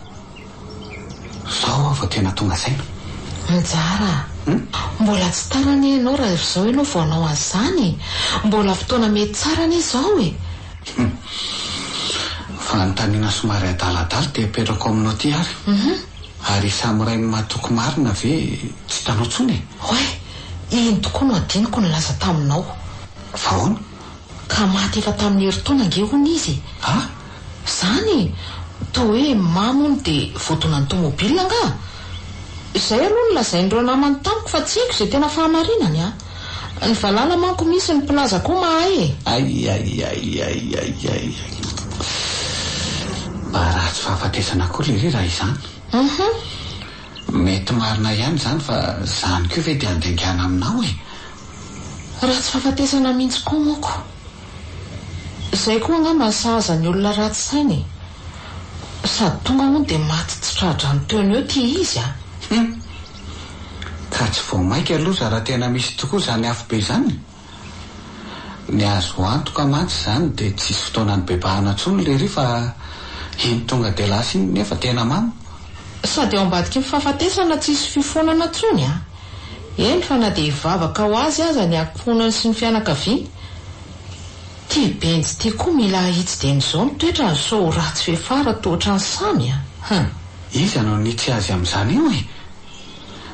Speaker 3: Zao aho vao tena tonga saina.
Speaker 4: Njara a!
Speaker 3: Hum?
Speaker 4: Mbola tsy tara anie ianao raha izao ianao vao hanao an'izany e! Mbola fotoana mety tsara anie izao e!
Speaker 3: Hum. Fanontaniana somary adaladala ity apetrako aminao ity ary. Ary i Samy rain'i Matoky marina ve tsy hitanao intsony e?
Speaker 4: Oay! Iny tokoa no adinoko nilaza taminao.
Speaker 3: Fa ahoana?
Speaker 4: Ka maty efa tamin'ny herintaona ange hono izy e!
Speaker 3: Ah!
Speaker 4: Zany e! Toa hoe mamo hono dia voadonan'ny tomobile angaha? Izay aloha no lazain'ireo namany tamiko fa tsy haiko izay tena fahamarinany an! Ny valala manko misy, ny mpilaza koa mahay e!
Speaker 3: Aiaiaiaiaiaiai. Mba ratsy fahafatesana koa lery raha izany.
Speaker 4: Hum.
Speaker 3: Mety marina ihany izany fa izany koa ve dia andaingana aminao e?
Speaker 4: Ratsy fahafatesana mihitsy koa moko. Izay koa angamba ny sahaza ny olona ratsy saina e. Sady tonga hono dia maty tsy tra-drano teo no eo ity izy a.
Speaker 3: Hum. Ka tsy vao maika loza raha tena misy tokoa izany afobe izany? Ny azo antoka mantsy izany dia tsisy fotoana nibebahana intsony lery fa iny tonga dia lasa iny nefa tena mamo.
Speaker 4: Sady ao ambadiky ny fahafatesana tsisy fifonana intsony a. Eny fa na dia hivavaka ho azy aza ny ankohonany sy ny fianakaviany. Ty Benjy ty koa mila ahitsy dieny izao ny toetrany sao ho ratsy fiafara toa ohatran'i Samy a! Hum.
Speaker 3: Iza no hanitsy azy amin'izany eo e?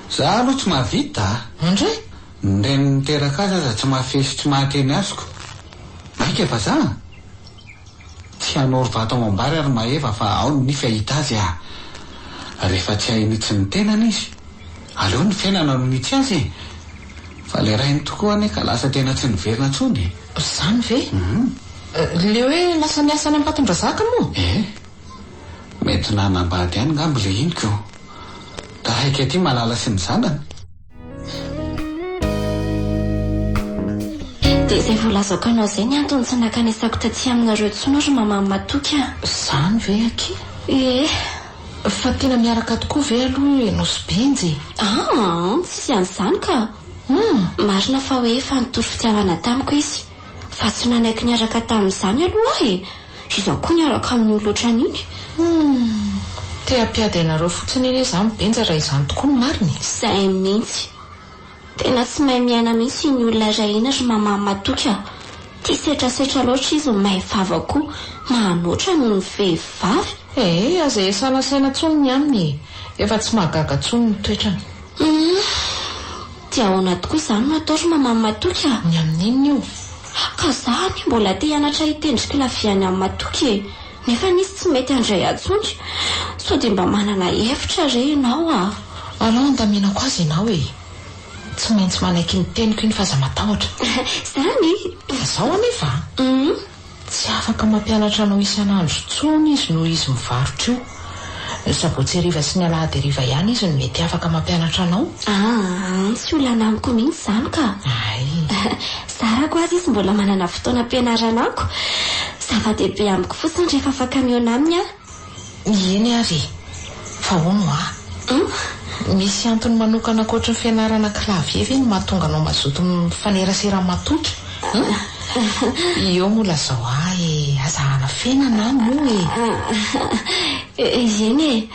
Speaker 3: Za aloha tsy mahavita a!
Speaker 4: Andray!
Speaker 3: Ny reniny niteraka azy aza tsy mahafehy sy tsy mahateny azoko. Maika vazaha? Tsy hanoro vato amam-bary ary Maeva fa ao ny nify hahita azy ah! Rehefa tsy hahinitsy ny tenany izy, aleo ny fiainana no mihitsy azy e! Fa le rainy tokoa anie ka lasa tena tsy niverina intsony e!
Speaker 4: Zany ve? Le hoe lasa niasa any Ambatondrazaka moa?
Speaker 3: Eh! Mety nanambady ihany ngamba le iny ko! Taraiky aty Malala sy ny zanany.
Speaker 6: Dia izay voalazako anao izay ny antony tsy nankanesako taty aminareo intsony ry Mama Matoky a!
Speaker 4: Izany ve akia?
Speaker 6: Ie.
Speaker 4: Fa tena miaraka tokoa ve aloha ianao sy Benja e?
Speaker 6: Aa, tsisy an'izany ka! Marina fa hoe efa nitory fitiavana tamiko izy. Fa tsy nanaiky niaraka tamin'izany aloha aho e! Iza koa niaraka amin'io loatran'iny?
Speaker 4: Humm! Te hampiady anareo fotsiny anie izany Benja raha izany tokoa no marina e!
Speaker 6: Izay mihitsy! Tena tsy mahay miaina mihitsy iny olona iray iny ry Mama Matoky a! Tia setrasetra loatra izy, mahay vava koa, mahanoatra noho ny vehivavy!
Speaker 4: Ee, aza iasana saina intsony ny aminy e! Efa tsy mahagaga intsony ny toetrany.
Speaker 6: Humm! Dia ahoana tokoa izany no atao ry Mama Matoky a?
Speaker 4: Ny amin'inona io?
Speaker 6: Ka za anie mbola te hianatra hitendry clavier any amin'i Matoky e! Nefa izy tsy mety handray ahy intsony. Sao dia mba manana hevitra re ianao a?
Speaker 4: Alao handaminako azy ianao e! Tsy maintsy manaiky ny teniko iny fa aza matahotra.
Speaker 6: Izany?
Speaker 4: Fa izao anefa an! Tsy afaka mampianatra anao isan'andro intsony izy noho izy mivarotra io. Ny sabotsy hariva sy ny alahady hariva ihany izy no mety afaka mampianatra anao.
Speaker 6: Aa, tsy olana amiko mihitsy izany ka.
Speaker 4: Hay.
Speaker 6: Zarako aza izy mbola manana fotoana ampianarana ako. Zava-dehibe amiko fotsiny rehefa afaka mihaona aminy aho.
Speaker 4: Eny ary e! Fa hono hoa. Misy antony manokana ankoatry ny fianarana clavier ve no mahatonga anao mazoto mifanerasera amin'ny matoky? Eo moa lazao ahy e! Aza hanafenana ahy moa e!
Speaker 6: Eny e!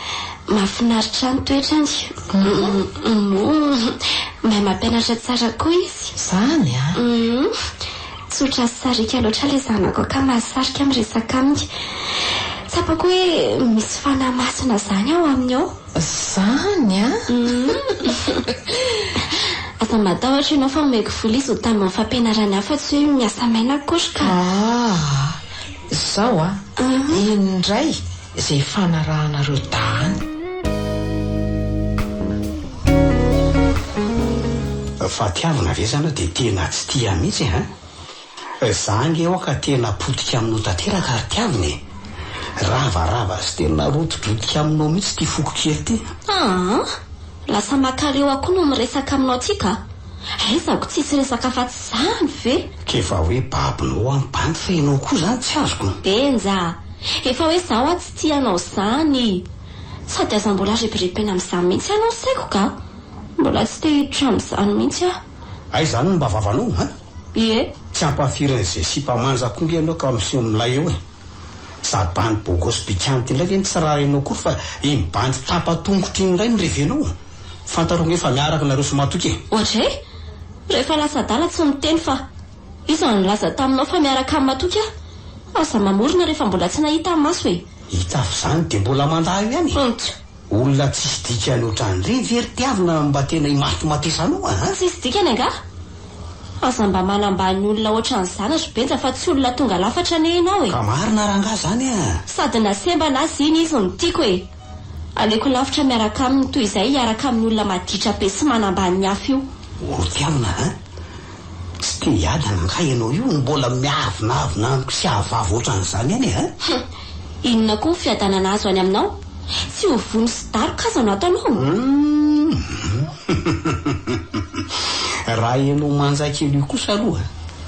Speaker 6: Mahafinaritra ahy ny toetrany. Moa mahay mampianatra tsara koa izy.
Speaker 4: Izany an!
Speaker 6: Tsotra sy sariaka loatra ilay zanako ka mahasarika miresaka aminy. Tsapako hoe misy fanahy masina izany ao aminy ao.
Speaker 4: Izany an!
Speaker 6: Aza matahotra ianao fa omeko vola izy ho tambin'ny fampianarany ahy fa tsy hoe miasa maina akory ka.
Speaker 4: Aa! Izao an! Iny indray izay ifanarahanareo dahany.
Speaker 8: Fatiavina ve zany dia tena tsy tia mihitsy e hein? Za ange hoa ka tena potika aminao tanteraka ry tiavina e! Ravarava sy tena rotidrotika aminao mihitsy ity foko kely ity.
Speaker 6: Aa! Lasa makaleo aho koa no miresaka aminao ty ka! Aiza ko tsisy resaka afa-tsy zany ve?
Speaker 8: K'efa hoe babonao hoa ny bandy fa ianao koa zany tsy azoko.
Speaker 6: Benja! Efa hoe za hoa tsy tia anao zany! Sady aza mbola rebirebena amin'izany mihitsy ianao saiko ka! Mbola tsy te hiditra amin'izany mihitsy aho.
Speaker 8: Aiza zany no mba vavanao hein?
Speaker 6: Ie.
Speaker 8: Tsy ampahafirin'izay sipa manja koa nge ianao ka miseho milay eo e! Sady bandy bogosy bikant indray ve no tsy rarinao akory fa iny bandy tapa-tongotra iny indray no revenao? Fantaro ange fa miaraka nareo sy Matoky e!
Speaker 6: Oadray! Rehefa lasa adala tsy miteny fa iza no nilaza taminao fa miaraka amin'i Matoky aho? Aza mamorona rehefa mbola tsy nahita ny maso e!
Speaker 8: Hita avy izany dia mbola mandà eo ihany e!
Speaker 6: Ontsa!
Speaker 8: Olona tsisy dikany ohatran'ireny ve ry Tiavina mba tena imatimatesanao a!
Speaker 6: Tsisy dikany angaha? Aza mba manambany olona ohatran'izany ry Benja fa tsy olona tonga lafatra anie ianao e!
Speaker 8: Ka marina rangaha izany a!
Speaker 6: Sady na sembana aza iny izy no tiako e! Aleoko lavitra miaraka aminy toy izay hiaraka amin'ny olona maditra be sy manambany ny hafa io.
Speaker 8: O Tiana a! Tsy te hiadana angaha ianao io no mbola miavonavona amiko sy ahavava ohatran'izany ihany e!
Speaker 6: Hum! Inona koa ny fiadanana azo any aminao? Tsy ho vono sy daroka aza no ataonao?
Speaker 8: Hum! Raha ianao manja kely io kosa aloha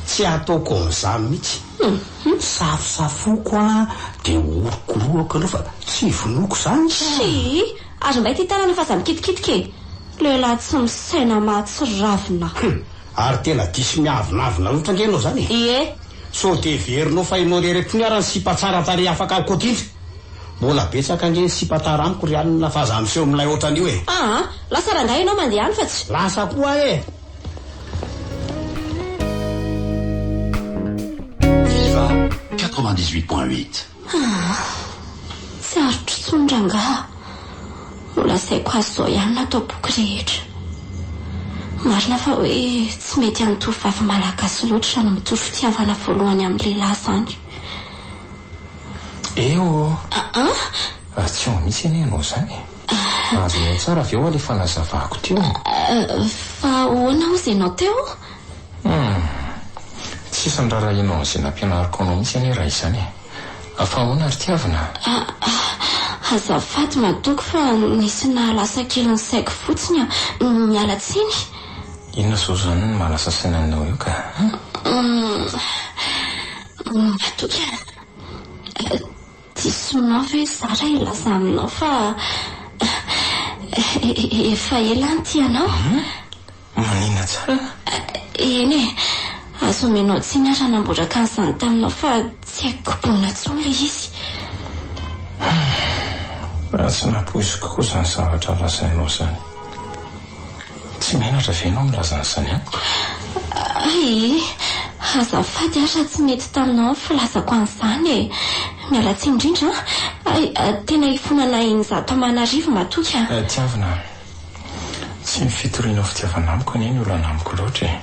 Speaker 8: tsy ataoko an'izany mihitsy. Safosafoko an dia orokorohako ianao fa tsy vonoiko izany ka!
Speaker 6: Tsia! Ary mbay ity tanana fa aza mikitikitika e! Lehilahy tsy misaina mahatsiravina.
Speaker 8: Hum! Ary tena diso miavonavona loatra ange ianao izany e!
Speaker 6: Ie!
Speaker 8: Sao dia heverinao fa ianao irery koa ary ny sipa tsara tarehy afaka kotiana? Mbola betsaka ange ny sipa tara amiko ry anona fa aza miseho milay ohatran'io e!
Speaker 6: Aa! Lasa rangahy ianao mandeha any fa tsy.
Speaker 8: Lasa koa aho e!
Speaker 7: Viva 98.8.
Speaker 6: Aa! Tsy aritro intsony rangaha. Nolazaiko azy izao ihany ny ato am-poko rehetra. Marina fa hoe tsy mety amin'ny tovovavy malagasy loatra ny mitory fitiavana voalohany amin'ny lehilahy izany.
Speaker 2: Eh oh!
Speaker 6: Aa!
Speaker 2: Tsy ao mihitsy anie ianao izany e! Azonao tsara avy eo ilay fanazavako teo.
Speaker 6: Fa ahoana hozy ianao teo?
Speaker 2: Hum! Tsisy niraharahianao an'izay nampianariko anao mihitsy anie raha izany e! Fa ahoana ry Tiavina?
Speaker 6: Azafady Matoky fa nisy nahalasa kely ny saiko fotsiny aho. Miala tsiny.
Speaker 2: Inona izao izany no mahalasa saina anao io ka?
Speaker 6: Hum! Matoky a! Disonao ve za raha hilaza aminao fa efa ela aho nitia anao?
Speaker 2: Hum? Manina tsara?
Speaker 6: Eny e, aza omenao tsiny aho raha namboraka an'izany taminao fa tsy haiko kobonina intsony ilay izy.
Speaker 2: Hum, raha tsy nampoiziko koa izany zavatra lazainao izany. Tsy menatra ve ianao milaza an'izany amiko?
Speaker 6: Hay, azafady ary raha tsy nety taminao ny filazako an'izany e! Miala tsiny indrindra an! Hay, tena hifonana in-jato aman'arivo matoky an!
Speaker 2: Tiavina, tsy ny fitorianao fitiavana amiko anie ny olana amiko loatra e!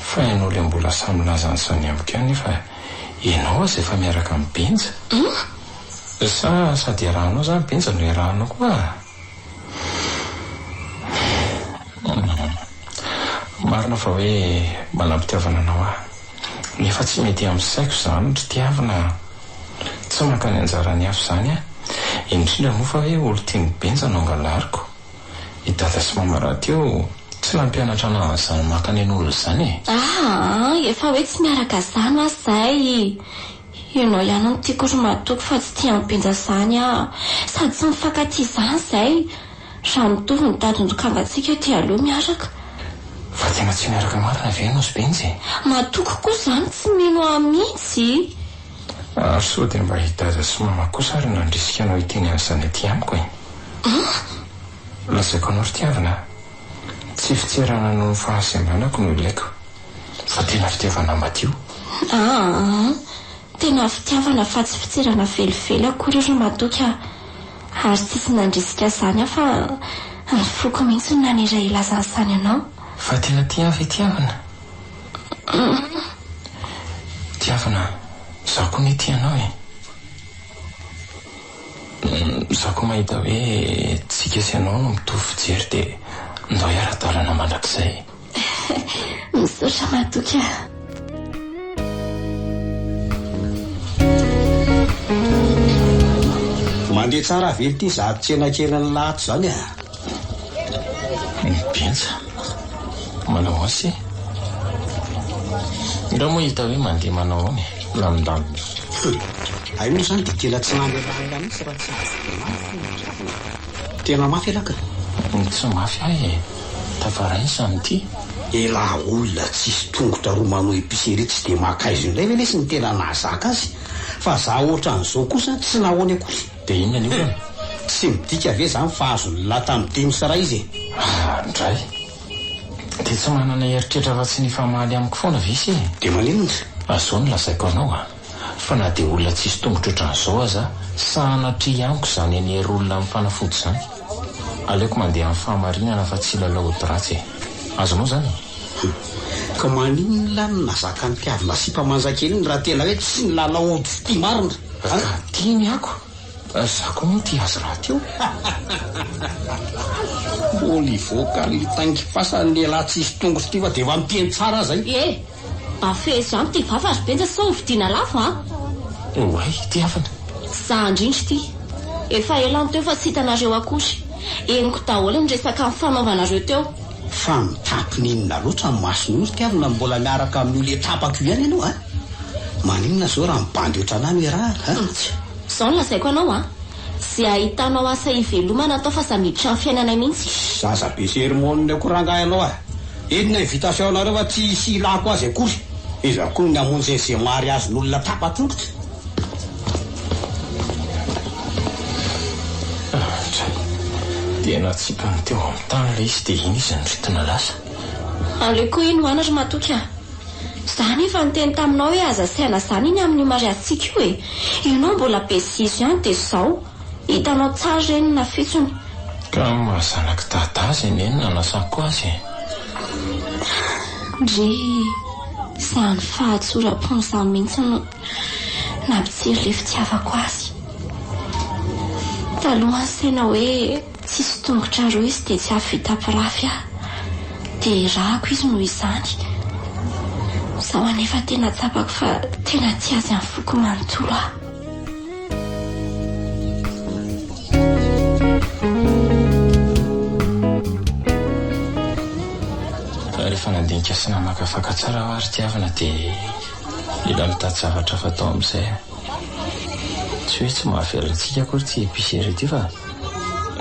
Speaker 2: Fa ianao ilay mbola sahy milaza an'izany amiko ihany nefa ianao aza efa miaraka amin'i Benja. Sa sady iarahanao izany Benja no iarahanao koa? Marina fa hoe manam-pitiavana anao aho. Nefa tsy mety amin'ny saiko izany ry Tiavina a! Tsy maka ny anjaran'ny hafa izany aho. Indrindra moa fa hoe olon-tian'i Benja no angalariko. I Dada sy Mama rahateo tsy nampianatra anah an'izany maka nen'olona izany e!
Speaker 6: Aa! Efa hoe tsy miaraka izany hoa izay! Ianao ihany no tiako ry Matoky fa tsy tia an'i Benja zany aho. Sady tsy mifankatia zany izay. Raha mitovy ny tadin-dokangantsika dia aleo miaraka.
Speaker 2: Fa tena tsy miaraka marina ve ianao sy Benja e?
Speaker 6: Matoky koa zany tsy mino ahy mihitsy.
Speaker 2: Ary sao dia mba i Dada sy Mama kosa ary nandrisika anao hiteny an'izany aty amiko e?
Speaker 6: An?
Speaker 2: Lazaiko anao ry Tiavina a! Tsy fitserana noho ny fahasembanako no ilaiko. Fa tena fitiavana madio.
Speaker 6: Aa! Tena fitiavana fa tsy fitserana velively akory ry Matoky a! Ary tsisy nandrisika izany aho fa ny foko mihitsy no nanery ahy hilaza an'izany anao.
Speaker 2: Fa tena tia ahy ve Tiavina? Tiavina, izaho koa anie tia anao e! Izaho koa mahita hoe tsika sy ianao no mitovy fijery dia ndao hiara-dalana mandrakizay.
Speaker 6: Misaotra Matoky a.
Speaker 8: Mandeha tsara ve ity zato tsena kelin'ny lato izany a?
Speaker 2: Benja, manao ahoana se? Ndao moa hita hoe mandeha manao ahoana e, milamindamina.
Speaker 8: Hay moa izany dia tena tsy namelana mihitsy raha tsy azoko mafy ny ravina. Tena mafy ialahy ka.
Speaker 2: Tsy mafy ahy e. Tafaray ny samy tia.
Speaker 8: Elah olona tsisy tongotra roa manao epicerie tsy dia maka aiza indray ve lesy ny tena nahazaka azy fa za otran'izao kosa tsy nahoany akory.
Speaker 2: Dia inona ny olana?
Speaker 8: Tsy midika ve zany fa azon'lah tamin'ny dimy sy iray izy e?
Speaker 2: Ah, ndray. Dia tsy manana eritreritra afa-tsy ny hifamaly amiko foana ve ise e?
Speaker 8: Dia maninona?
Speaker 2: Izao no lazaiko anao a! Fa na dia olona tsisy tongotra ohatran'izao aza, sanatria amiko izany hanery olona amin'ny fanafody izany. Aleoko mandeha amin'ny fahamarinana fa tsy hilalao ody ratsy e! Azonao izany e?
Speaker 8: Hum. Ka maninona lah no nazaka ny tiavina sipa manja kely iny raha tena hoe tsy nilalao ody fitia marina
Speaker 2: an? Ka tiany ako! Za koa moa tia azy rahateo.
Speaker 8: Mbola hivoaka ny taingim-pasan'ny lehilahy tsisy tongotra ity fa dia efa miteny tsara aza i.
Speaker 6: E! Mba fehezo ihany ity vava ry Benja sao hovidiana lafo a!
Speaker 2: Oay, tiavina.
Speaker 6: Za indrindra ity. Efa ela aho teo fa tsy hitanareo akory. Henoko daholo ny resaka nifanaovanareo teo.
Speaker 8: Fa mitapina inona loatra ny mason'io ry tiavina no mbola miaraka amin'io le tapaka io ihany ianao a! Maninona zao raha mibandy ohatran'ahy no iarahana a?
Speaker 6: Tsia. Zao no lazaiko anao a! Ze ahitanao asa hivelomana atao fa za miditra ny fiainanay mihitsy.
Speaker 8: Zaza be sermon koa rangahy ianao a! Inona invitation nareo fa tsy hisy ilako azy akory. Iza koa ny hamonjy an'izay mariazin'olona tapa-tongotra?
Speaker 2: Dray. Tena tsipany teo amin'ny tany ilay izy dia iny izy niritina lasa.
Speaker 6: Aleoko iny ho any ry Matoky a! Za anefa niteny taminao hoe aza asaina zany iny amin'io mariazintsika io e! Ianao mbola be zizo ihany dia zao. Hitanao tsara ireny ny nafitsony.
Speaker 2: Ka ny maha zanak'i Dada azy anie no nanasako azy e!
Speaker 6: Ndry, izany fahatsoram-pony izany mihitsy no nampitsiry ilay fitiavako azy. Taloha nisaina hoe tsisy tongotra roa izy dia tsy hahavita mpirafy aho. Dia irahako izy noho izany. Izao anefa tena tsapako fa tena tia azy amin'ny foko manontolo aho.
Speaker 2: Rehefa nandinika sy namakafaka tsara aho ary tiavina dia mila mitady zavatra fatao amin'izay. Tsy hoe tsy mahavelona antsika akory ity épicerie ity fa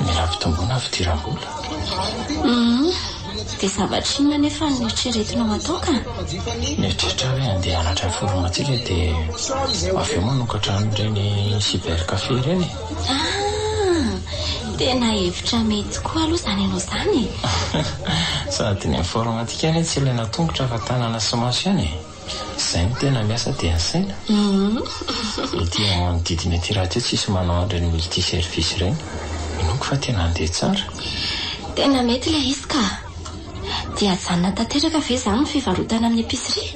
Speaker 2: mila ampitomboina ny fidiram-bola.
Speaker 6: Humm, dia zavatra inona anefa no eritreretinao hatao ka?
Speaker 2: Mieritreritra aho hoe handeha hianatra informatique dia avy eo manokatra an'ireny cyber café ireny e.
Speaker 6: Ah! Tena hevitra mety tokoa aloha izany anao izany e!
Speaker 2: Sady ny informatique anie tsy ilaina tongotra fa tanana sy maso ihany e! Izay no tena miasa dia ny saina. Ety amin'ny manodidina ety rahateo tsisy manao an'ireny multi service ireny. Inoako fa tena handeha tsara.
Speaker 6: Tena mety ilay izy ka! Dia hajanona tanteraka ve izany ny fivarotana amin'ny épicerie?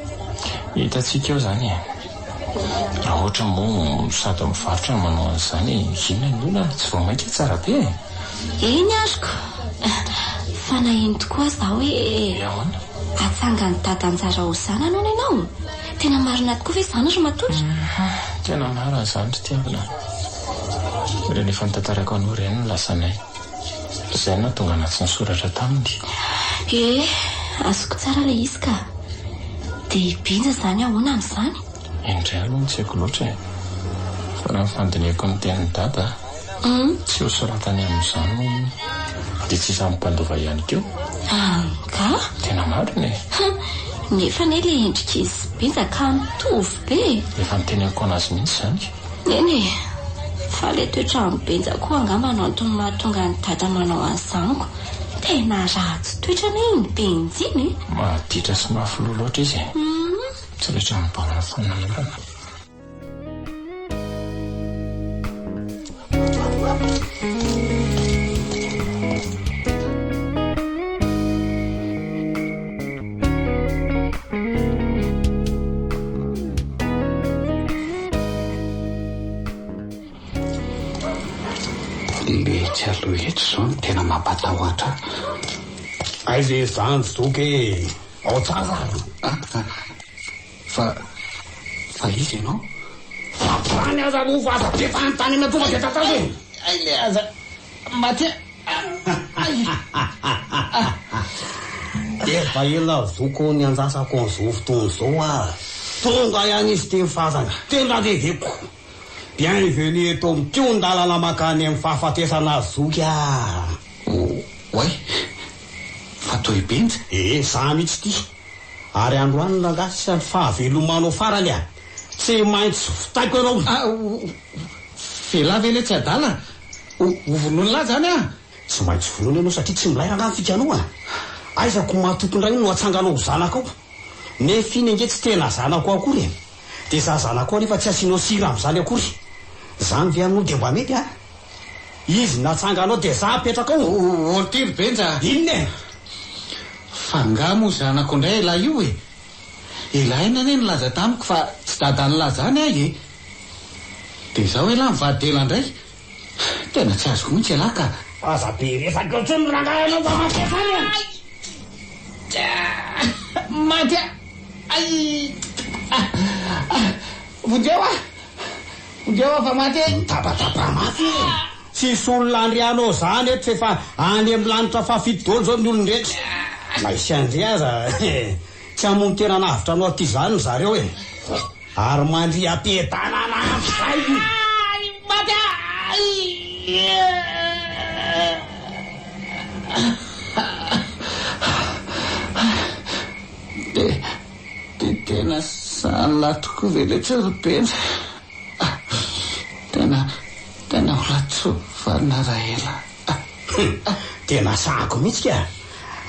Speaker 2: Hitantsika eo izany e! Raha ohatra moa sady mivarotra no manao an'izany, inona ny olana? Tsy vao mainka tsara be e!
Speaker 6: Eny azoko! Fa naheno tokoa aza aho hoe.
Speaker 2: Hoe ahoana?
Speaker 6: Hatsangan'i Dada anjara ho zanany hono ianao? Tena marina tokoa ve izany ry Matoky?
Speaker 2: Tena marina izany ry Tiavina a! Ireny efa notantaraiko anao ireny no lasanay. Izay no nahatonga anà tsy nisoratra taminy.
Speaker 6: Ee, azoko tsara ilay izy ka. Dia i Benja izany ahoana amin'izany?
Speaker 2: Iny indray aloha no tsy haiko loatra e. Fa raha ny fandinihako ny tenin'i Dada, tsy ho soratany amin'izany hono iny. Dia tsy samy mpandova ihany koa.
Speaker 6: Angaha?
Speaker 2: Tena marina e.
Speaker 6: Hum, nefa anie ilay endrik'izy sy Benja ka mitovy be e.
Speaker 2: Efa niteneniko an'azy mihitsy izany.
Speaker 6: Eny e! Fa le toetran'i Benja koa angamba no antony mahatonga an'i Dada manao an'izany ko! Tena ratsy toetra anie iny Benja iny e!
Speaker 2: Maditra sy mafy loha loatra izy e! Tsy raitra mibahana fananarana.
Speaker 3: Letsy aloha etsy izao no tena mampatahotra ahy.
Speaker 8: Aiza e zandry zoky e! Ao tsara ary.
Speaker 3: Ah, ah. Fa, fa iza ianao?
Speaker 8: Any aza aloha fa aza be fanontaniana tonga dia tatazo e!
Speaker 3: Hay le aza maty a!
Speaker 8: Efa ela zoko niandrasako an'izao fotoana izao ah! Tonga ihany izy ity fasana, tena reveko! Bienvenue eto amin'ny kihon-dalana mankany amin'ny fahafatesana zoky ah!
Speaker 3: Oay! Fa toa i Benja?
Speaker 8: Ee, za mihitsy ity! Ary androany rangahy sisa ny fahavelomanao farany ah! Tsy maintsy vitaiko ianao!
Speaker 3: Ah! Vela ve le tsy adala? Ho vonoin'lah zany ah!
Speaker 8: Tsy maintsy vonoina ianao satria tsy milay rangaha ny fikanao a! Aiza ko mahatoky indray no atsanganao ho zanakao? Nefa iny ange tsy tena zanako akory e! Dia za zanakao anefa tsy asianao sira amin'izany akory. Zany ve aminao dia mba mety a? Izy natsanganao dia za apetraka ao?
Speaker 3: Ô ty ry Benja a!
Speaker 8: Inona e?
Speaker 3: Fa nga moa zanako indray elah io e? Elah iny anie nilaza tamiko fa tsy dadan'lah zany ahy e! Dia izao elah mivady ela indray? Tena tsy azoko mihitsy elah ka!
Speaker 8: Aza be resaka eo intsony rangahy ianao mba mampiasa any e!
Speaker 3: Maty ah! Ay! Ah! Ah! Vonjeo ah! Vonjeo aho fa maty e!
Speaker 8: Mitabataba mafy e! Tsisy olona andrianao zany eto f'efa any amin'ny lanitra fahafito daholo zao ny olon-drehetra. Na hisy handre aza tsy hamono tena hanavotra anao aty zany ry zareo e! Ary mandria am-piadanana amin'izay!
Speaker 3: Ay! Maty ah! Ay! Dia, dia tena sahala tokoa ve ilay tsy ry Benja? Tena, tena ho ratsy vanona raha ela.
Speaker 8: Tena sahako mihitsy ka!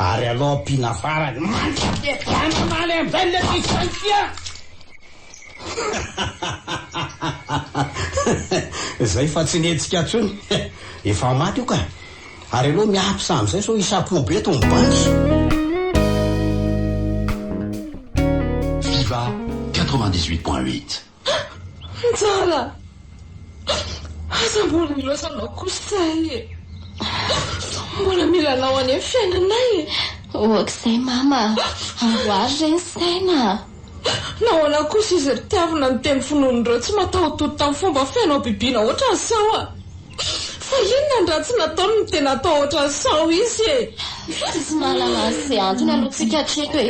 Speaker 8: Ary alao ampiana farany mandra-piadanana any amin'izay ilay tsisy a! Zay fa tsy nihetsika intsony. Efa maty io ka! Ary aleo miapsa amin'izay sao hisapoa be eto ny bandy.
Speaker 7: Viva 98.8.
Speaker 4: Njara! Aza mbola ilaozanao kosa izahay e! Mbola mila anao any amin'ny fiainanay e!
Speaker 6: Oak'izay mama a! Amboary re ny saina a!
Speaker 4: Nahoana kosa izy ry tiavina no teny finoan'ireo tsy mataho-tody tamin'ny fomba feno habibiana ohatran'izao a! Fa inona ny ratsy nataony no tena atao ohatran'izao izy e!
Speaker 6: Tsisy mahalala an'izay antony aloha tsika hatreto e!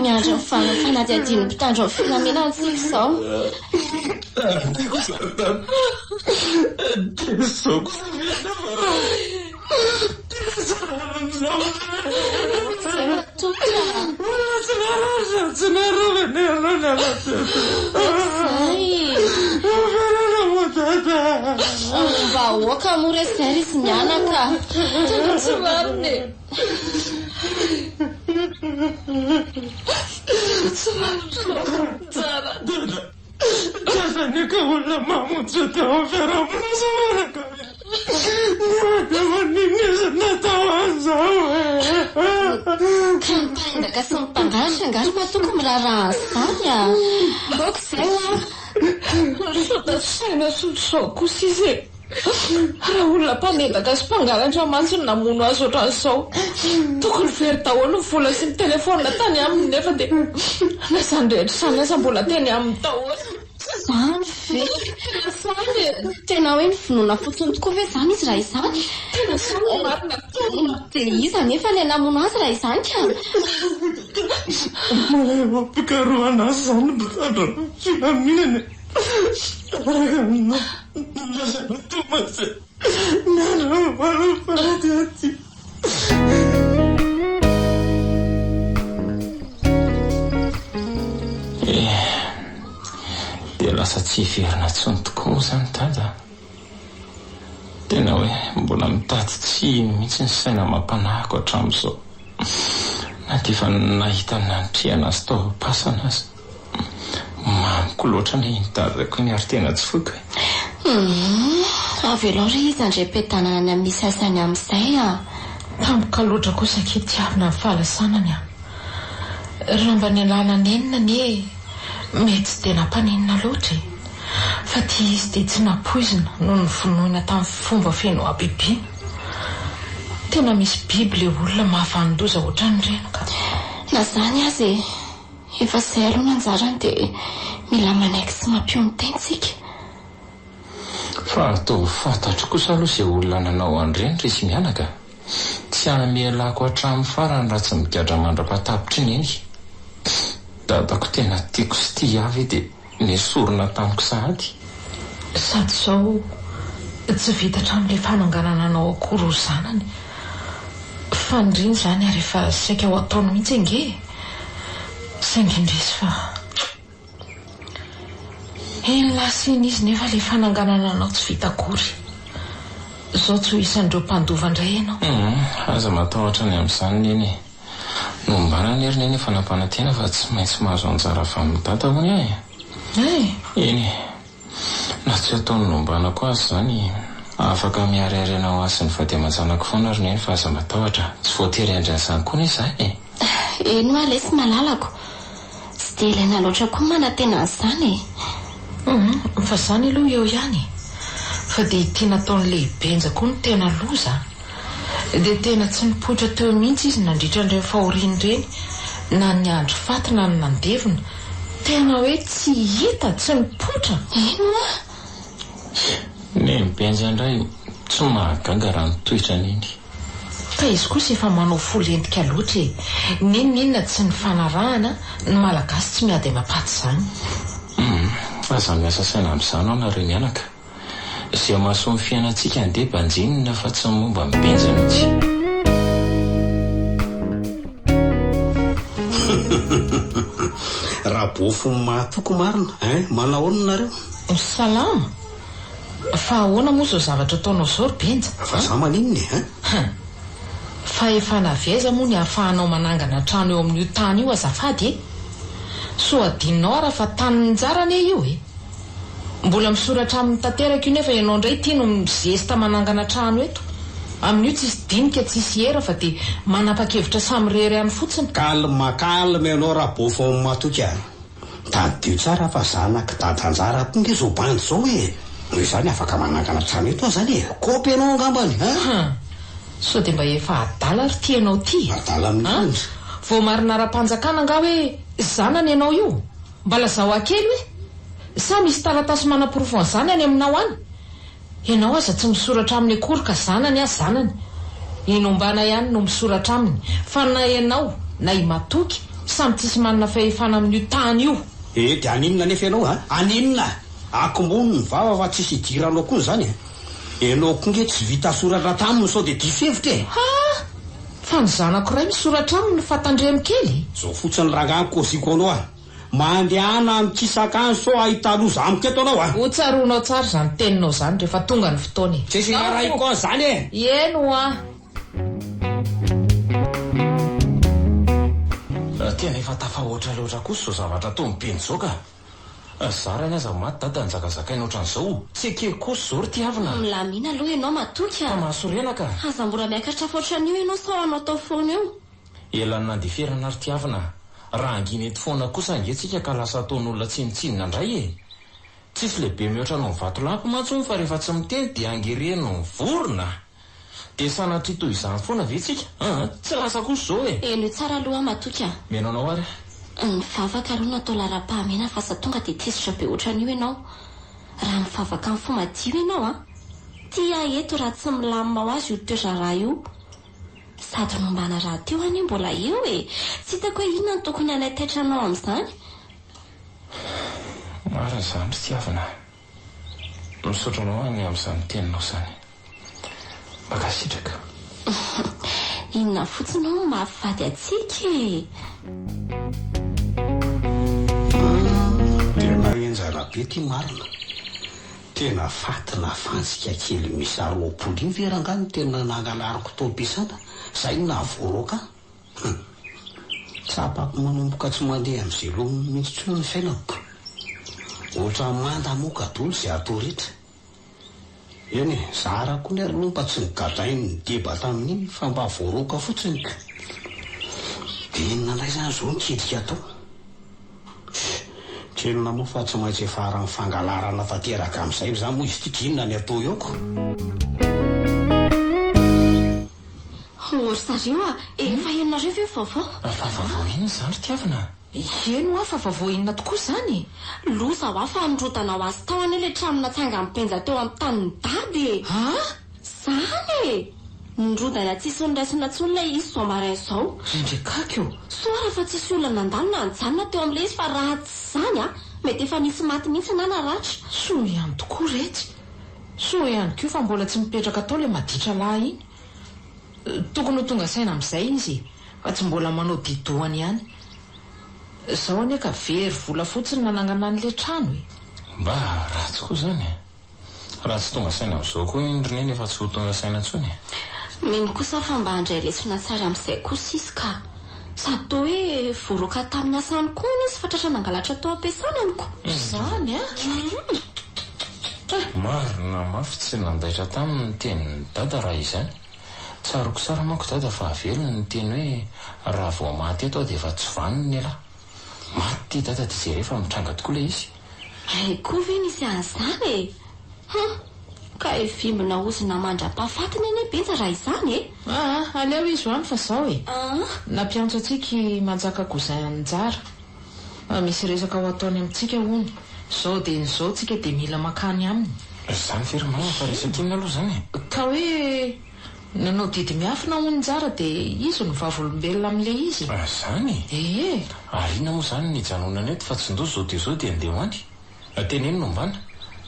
Speaker 6: Miandry ny valin'ny fanadihadian'ny mpitandro ny filaminana tsika izao. Vahoaka moa re zay ry izy mianaka.
Speaker 4: Tena tsy rariny e. Tena tsy rariny tsara.
Speaker 5: Tazaniko olona mamonjy teo amin'ny fiarahamonina sy fianakaviana. Nefa dia maninona izy no natao an'izao e?
Speaker 6: Ka ny mpanendaka sy ny mpangalatra angaha ry Matoky miraharaha an'izany a? Aoka izay hoa!
Speaker 4: Soda saina sy ohatr'izao kosa izy e! Raha olona mpanendaka sy mpangalatra mantsy no namono azy ohatran'izao, tokony very daholo ny vola sy ny telefaonina tany aminy nefa dia na izany rehetra izany aza mbola teny aminy daholo.
Speaker 6: Izany ve?
Speaker 4: Tena izany e!
Speaker 6: Tena hoe novonoina fotsiny tokoa ve izany izy raha izany?
Speaker 4: Tena izany no marina tompoko.
Speaker 6: Dia iza anefa ilay namono azy raha izany ka?
Speaker 5: Mbola eo am-pikarohana azy izany ny mpitandro ny filaminana e! Araka ny nolazain'i Thomas e! Miandry ny valin'ny fanadihadiana.
Speaker 2: Eh! Dia lasa tsy hiverina intsony tokoa moa izany Dada a! Tena hoe mbola mitady tsy hino mihitsy ny saina amam-panahiko hatramin'izao, na dia efa nahita nanitrihana azy tao am-pasana aza. Mamiko loatra anie iny dadako iny ary tena tsy foiko e!
Speaker 6: Humm, avelao re izy handre-piadanana any amin'ny misy azy any amin'izay a!
Speaker 4: Tampoka loatra kosa akia tiavina ny fahalasanany a! Raha mba nialana nenina anie mety tsy dia nampaninona loatra e! Fa ity izy dia tsy nampoizina no novonoina tamin'ny fomba feno habibiana. Tena misy biby le olona mahavanon-doza ohatran'ireny ka.
Speaker 6: Na izany aza e, efa izay aloha ny anjarany dia mila manaiky sy mampionon-tena isika.
Speaker 2: Fa ataovy fantatro kosa aloha izay olona nanao an'ireny ry izy mianaka a! Tsy hamelako hatramin'ny farany raha tsy migadra mandra-pahatapitry ny eny. Dadako tena tiako sy tia ahy ve dia nesorina tamiko sahady?
Speaker 4: Sady izao tsy vita hatramin'ilay fananganana anao akory ho zanany. Faniriany izany ary efa saika ho ataony mihitsy ange e! Saingy indrisy fa. Eny lasa iny izy nefa le fananganana anao tsy vita akory. Izao tsy ho isan'ireo mpandova indray ianao.
Speaker 2: Humm, aza matahotra ny amin'izany Neny e. Nombana anie ry Neny efa nampanantena fa tsy maintsy mahazo anjara avy amin'i Dada hono aho e.
Speaker 4: Hay!
Speaker 2: Eny e. Na tsy ataon'i Nombana koa aza izany, afaka mihary harena ho ahy sy ny vady aman-janako foana ry Neny fa aza matahotra. Tsy voatery hiandry an'izany koa anie izahay e.
Speaker 6: Eny hoa lesy malalako. Tsy dia ilaina loatra koa ny manantena an'izany e.
Speaker 4: Humm, fa izany aloha eo ihany e. Fa dia ity nataon'i Lehibenja koa no tena loza a. Dia tena tsy nipoitra teo mihitsy izy nandritra an'ireny fahoriana ireny, na niandry faty na ny nandevina. Tena hoe tsy hita, tsy nipoitra.
Speaker 6: Eny hoa.
Speaker 2: Neny Benja indray tsy mahagaga raha ny toetrany iny.
Speaker 4: Fa izy kosa efa manao fo lentika loatra e! N'inon'inona tsy nifanarahana, ny Malagasy tsy miady amam-paty izany.
Speaker 2: Humm, aza miasa saina amin'izany aho nareo mianaka. Izay mahasoa ny fiainantsika andeha banjinina fa tsy ny momba an'i Benja mihitsy.
Speaker 8: Rabôfo mahatoky marina hein! Manahoana nareo?
Speaker 4: Salama! Fa ahoana moa izao zavatra ataonao izao ry Benja a?
Speaker 8: Fa za maninona e hein?
Speaker 4: Hum. Fahefana avy aiza moa ny ahafahanao manangana trano eo amin'io tany io azafady e? Soa adinonao ara fa tanin'i Njara anie io e! Mbola misoratra aminy tanteraka io nefa ianao indray ity no mizesta manangana trano eto. Amin'io tsisy dinika tsisy era fa dia manapa-kevitra samirery any fotsiny.
Speaker 8: Calme calme ianao Rabofo matoky a! Tadidio tsara fa zanak'i dada Anjara koa nge zao bandy zao e! Noho izany afaka manangana trano eto aho zany e! Kopy ianao angambany an!
Speaker 4: Hum! Sao dia mba efa adala ry ty ianao ty e!
Speaker 8: Adala amin'ny
Speaker 4: An!
Speaker 8: inona?
Speaker 4: Voamarina ara-panjakana angaha hoe zanany ianao io? Mba lazao ahy kely hoe? Sa misy taratasy manaporofo an'izany any aminao any? Ianao aza tsy misoratra aminy akory ka zanany aho zanany. I Nombana ihany no misoratra aminy fa na ianao na i Matoky samy tsisy manana fahefana amin'io tany io.
Speaker 8: Eh dia haninona anefa ianao a? Haninona? Akombony ny vava fa tsisy idiranao koa izany e! Ianao koa nge tsy vita soratra taminy sao dia diso hevitra e!
Speaker 4: Ha! Fa ny zanako iray misoratra aminy fa tandremo kely e!
Speaker 8: Izao fotsiny rangahy ny kôziko anao a! Mandehana mikisaka any sao hahita loza amiko eto anao a!
Speaker 4: Ho tsaroanao tsara izany teninao izany rehefa tonga ny fotoana e!
Speaker 8: Tsisy iarahiko an'izany e!
Speaker 4: Eny hoa!
Speaker 2: Tena efa tafahoatra loatra kosa izao zavatra ataon'i Beny izao ka! Zarany aza maty dada njakazakaina ohatran'izao! Tsy ekeko kosa izao ry Tiavina a!
Speaker 6: Milamina aloha ianao matoky a!
Speaker 2: Fa mahasorena ka!
Speaker 6: Aza mora miakatra afo ohatran'io ianao sao hanao tao foana eo.
Speaker 2: Ela ny nandeferana ry Tiavina a! Raha hangina eto foana kosa ange tsika ka lasa ataon'olona tsinontsinona indray e! Tsisy lehibe mihoatra noho ny vatolampy mantsy hono fa rehefa tsy miteny dia angereno ny vorona! Dia sanatria toy izany foana ve tsika? Aa! Tsy lasa kosa izao e!
Speaker 6: Henoy tsara aloha aho matoky a!
Speaker 2: Mihaino anao ary aho.
Speaker 6: Ny vavaka aloha no atao laharam-pahamehana fa aza tonga dia tezitra be ohatran'io ianao. Raha mivavaka amin'ny fo madio ianao an! Tia ahy eto raha tsy milamina ho azy io toe-draharaha io. Sady nombana rahateo anie mbola eo e! Tsy hitako hoe inona no tokony hanaitaitra anao amin'izany.
Speaker 2: Marina izany ry Tiavina a! Misaotra anao aho ny amin'izany teninao izany. Mankasitraka.
Speaker 6: Inona fotsiny hono no maha-vady antsika e!
Speaker 8: Tena henjana be ty marina. Tena faty na fantsika kely miisa 20 iny ve rangahy no tena nangalariko tao am-piasana? Zay no nahavoaroaka ahy. Hum. Tsapako manomboka tsy mandeha amin'izay laoniny mihitsy intsony ny fiainako ka. Ohatran'ny mandamoka daholo izay atao rehetra. Eny e, zara koa ny aloha mba tsy nogadrain'ny deba tamin'iny fa mba voaroaka fotsiny ka. Dia inona indray izany izao no ketrika atao? Tsia, inona moa fa tsy maintsy hiafaran'ny fangalarana tanteraka amin'izay izany moa izy ity ka inona ny atao eo ko?
Speaker 6: Ô ry zareo a! Efa henonareo ve ny vaovao?
Speaker 2: Fa vaovao inona izany ry Tiavina?
Speaker 4: Heno hoa fa vaovao inona tokoa izany e?
Speaker 6: Loza hoa fa nirodana ho azy tao anie ilay trano natsangan'i Benja teo amin'ny tanin'i Dada e!
Speaker 4: An?
Speaker 6: Izany e! Nirodana tsisy noraisina intsony ilay izy izao maraina izao.
Speaker 4: Rendrekaky o!
Speaker 6: Soa ary fa tsisy olona nandalo na nijanona teo amin'ilay izy fa raha tsy izany an, mety efa nisy maty mihitsy na naratra.
Speaker 4: Soa ihany tokoa retsy! Soa ihany koa fa mbola tsy mipetraka tao ilay maditra lahy iny. Tokony ho tonga saina amin'izay izy e! Fa tsy mbola manao di-dohany ihany. Izao anie ka very vola fotsiny nanangana an'ilay trano e!
Speaker 2: Mba ratsy koa izany e! Raha tsy tonga saina amin'izao koa iny ry Neny efa tsy ho tonga saina intsony e.
Speaker 6: Mino kosa aho fa mba handray lesona tsara amin'izay kosa izy ka. Sady toa hoe voaroaka tamin'ny asany koa hono izy fa tratra nangalatra tao am-piasana amiko.
Speaker 4: Izany an!
Speaker 2: Marina mafy tsy nandaitra taminy ny tenin'i Dada raha izany. Tsaroako tsara manko Dada fa avelony ny teny hoe raha vao maty eto aho dia efa tsy vanona ialahy. Maty ity Dada dia jereo fa mitranga tokoa ilay izy.
Speaker 6: Hay koa ve nisy an'izany e! Hum! Ka hivimbina ozona mandra-pahafatiny anie Benja raha izany e!
Speaker 4: Aa! Aleo izy ho any fa zao e!
Speaker 6: Aa!
Speaker 4: Nampiantso antsika i Manjaka Cousin Anjara. Misy resaka ho ataony amintsika hono. Zao dieny izao tsika dia mila mankany aminy.
Speaker 2: Izany ve ry mama fa resaka inona aloha izany e?
Speaker 4: Ka hoe nanao didy miafina hono Njara dia izy no vavolombelona amin'ilay izy e!
Speaker 2: Izany e?
Speaker 4: Ee!
Speaker 2: Ary inona moa izany no hijanonana eto fa tsy ndoa izao dia izao dia andeha ho any? Teneno no mbana.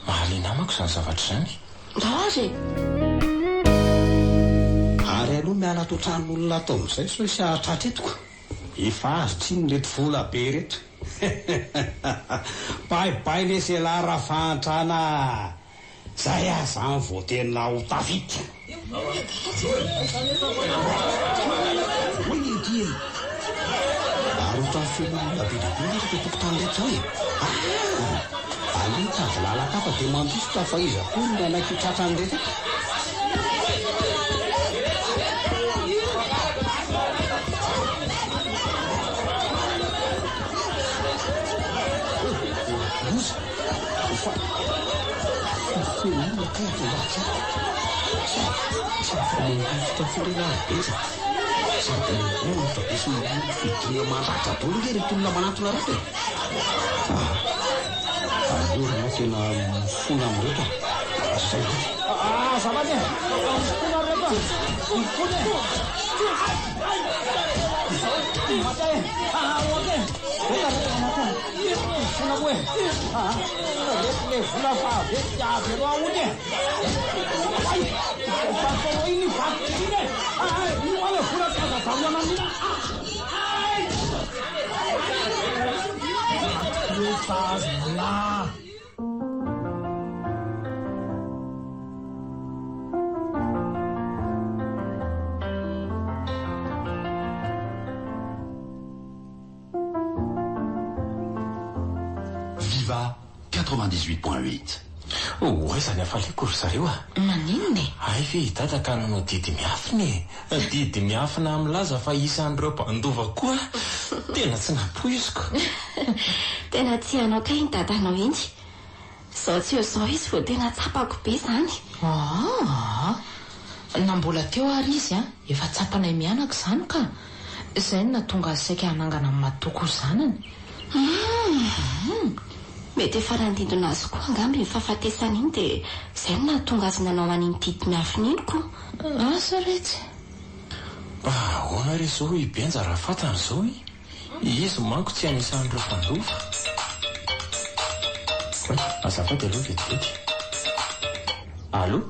Speaker 2: Mahaliana amako izany zavatra izany.
Speaker 6: Ndao ary e!
Speaker 8: Ary aleo miala ato an-tranon'olona ato amin'izay sao hisy hahatratra eto ka. Efa azo tsinona ireto vola be ireto. Bye bye lesy elah rafahantrana a! Zay aho zany vao tena ho tafita. Hoy ity e! Ary ohatran'ny feno olona be dia be anie ireto an-tokotany ireto izao e! Ah! Aleo mitady lalan-kafa dia mandositra fa iza koa no nanaiky ho tratran'ireto eto? Loza! Fa feno olona kay ato ambadika ato. Tsy afa-mandositra intsony re lahy ry Benja. Sady mihomitra be sy fidina maratra daholo ange ireto olona manantona ireto e! Ah! Aleo ry anao tena mifona amin'ireto a! Zay mihitsy.
Speaker 5: Azafady e! Mifona ry reto a! Mifona e! Maty aho e! Maty e! Eka re, maty aho! Mifona koa e! Reto le vola fa avy eto dia avy aloha hody e! Ay! Vato iny vato iny e! Io ho'a le vola tsy azo ajanona amin'iny a! Ay!
Speaker 7: Viva 98.8.
Speaker 2: Ho aiza ny hafaliako ry zareo a!
Speaker 4: Maninona e?
Speaker 2: Hay ve i Dada ka nanao didy miafina e! Didy miafina milaza fa isan'ireo mpandova koa Tena tsy nampoiziko.
Speaker 6: Tena tia anao kay iny dadanao iny. Izao tsy eo izao izy vao tena tsapako be izany.
Speaker 4: Aa! Na mbola teo ary izy an, efa tsapanay mianaka izany ka. Izay no nahatonga azy saika hanangana an'i Matoky ho zanany.
Speaker 6: Humm! Mety efa nandindona azy koa angamba iny fahafatesana iny dia izay no nahatonga azy nanao an'iny didy miafina iny ko.
Speaker 4: Asa retsy.
Speaker 2: Mba ahoana re zao i Benja raha fantany zao e? Izy manko tsy anisan'ireo mpandova. Oay, azafady aloha vetivety. Allô?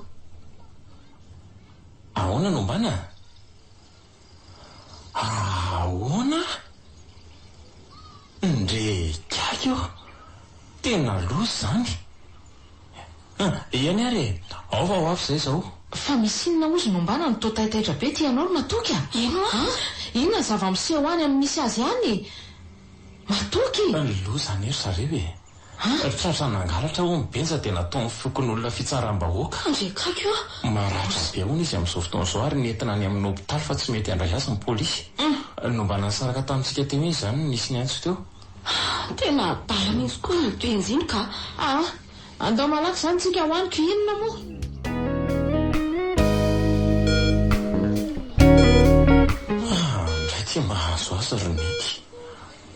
Speaker 2: Ahoana no mbana? Ahoana? Ndry gaga io! Tena loza izany! Eny ary e! Ao fa ho avy izay izao.
Speaker 4: Fa misy inona ozy no mbana no toa taitaitra be ty ianao ry Matoky a?
Speaker 6: Eny hoa!
Speaker 4: An! Inona ny zava-miseho any amin'ny misy azy any e? Matoky!
Speaker 2: Loza anie ry zareo e! Tratra nangalatra hono Benja dia nataon'ny fokonolona fitsaram-bahoaka.
Speaker 6: Andriakaiky ô!
Speaker 2: Maratra be hono izy amin'izao fotoana izao ary nentina any amin'ny hopitaly fa tsy mety handray azy ny polisy. Nombana nisaraka tamintsika teo iny izany no nisy niantso teo.
Speaker 6: Tena adala mihitsy koa iny Benja iny ka!
Speaker 4: Aa! Andao malaky izany tsika ho any ko inona moa?
Speaker 2: Ah! Ndray ty mahazo azy ry Neny.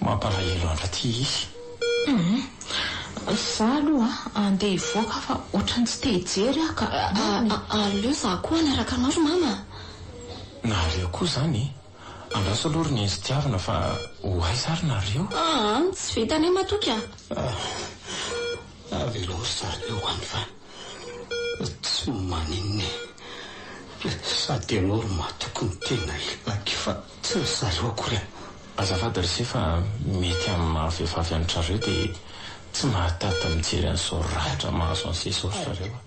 Speaker 2: Mampalahelo andra ty izy.
Speaker 4: Humm. Za aloha andeha hivoaka fa ohatran'ny tsy te hijery aho ka.
Speaker 6: Aleo za koa hanaraka anao ry mama a.
Speaker 2: Nareo koa zany e. Andraso aloha ry neny sy tiavina fa ho aiza ary nareo?
Speaker 6: Aa, tsy vita anie matoky a.
Speaker 8: Avelao ry zareo any fa tsy maninona e. Sady ianao ry matoky no tena ilaiko fa tsy ry zareo akory a.
Speaker 2: Azafady ry se fa mety amin'ny maha vehivavy an-dry zareo dia tsy mahatady mijery an'izao ratra mahazo an'i se izao ry zareo a.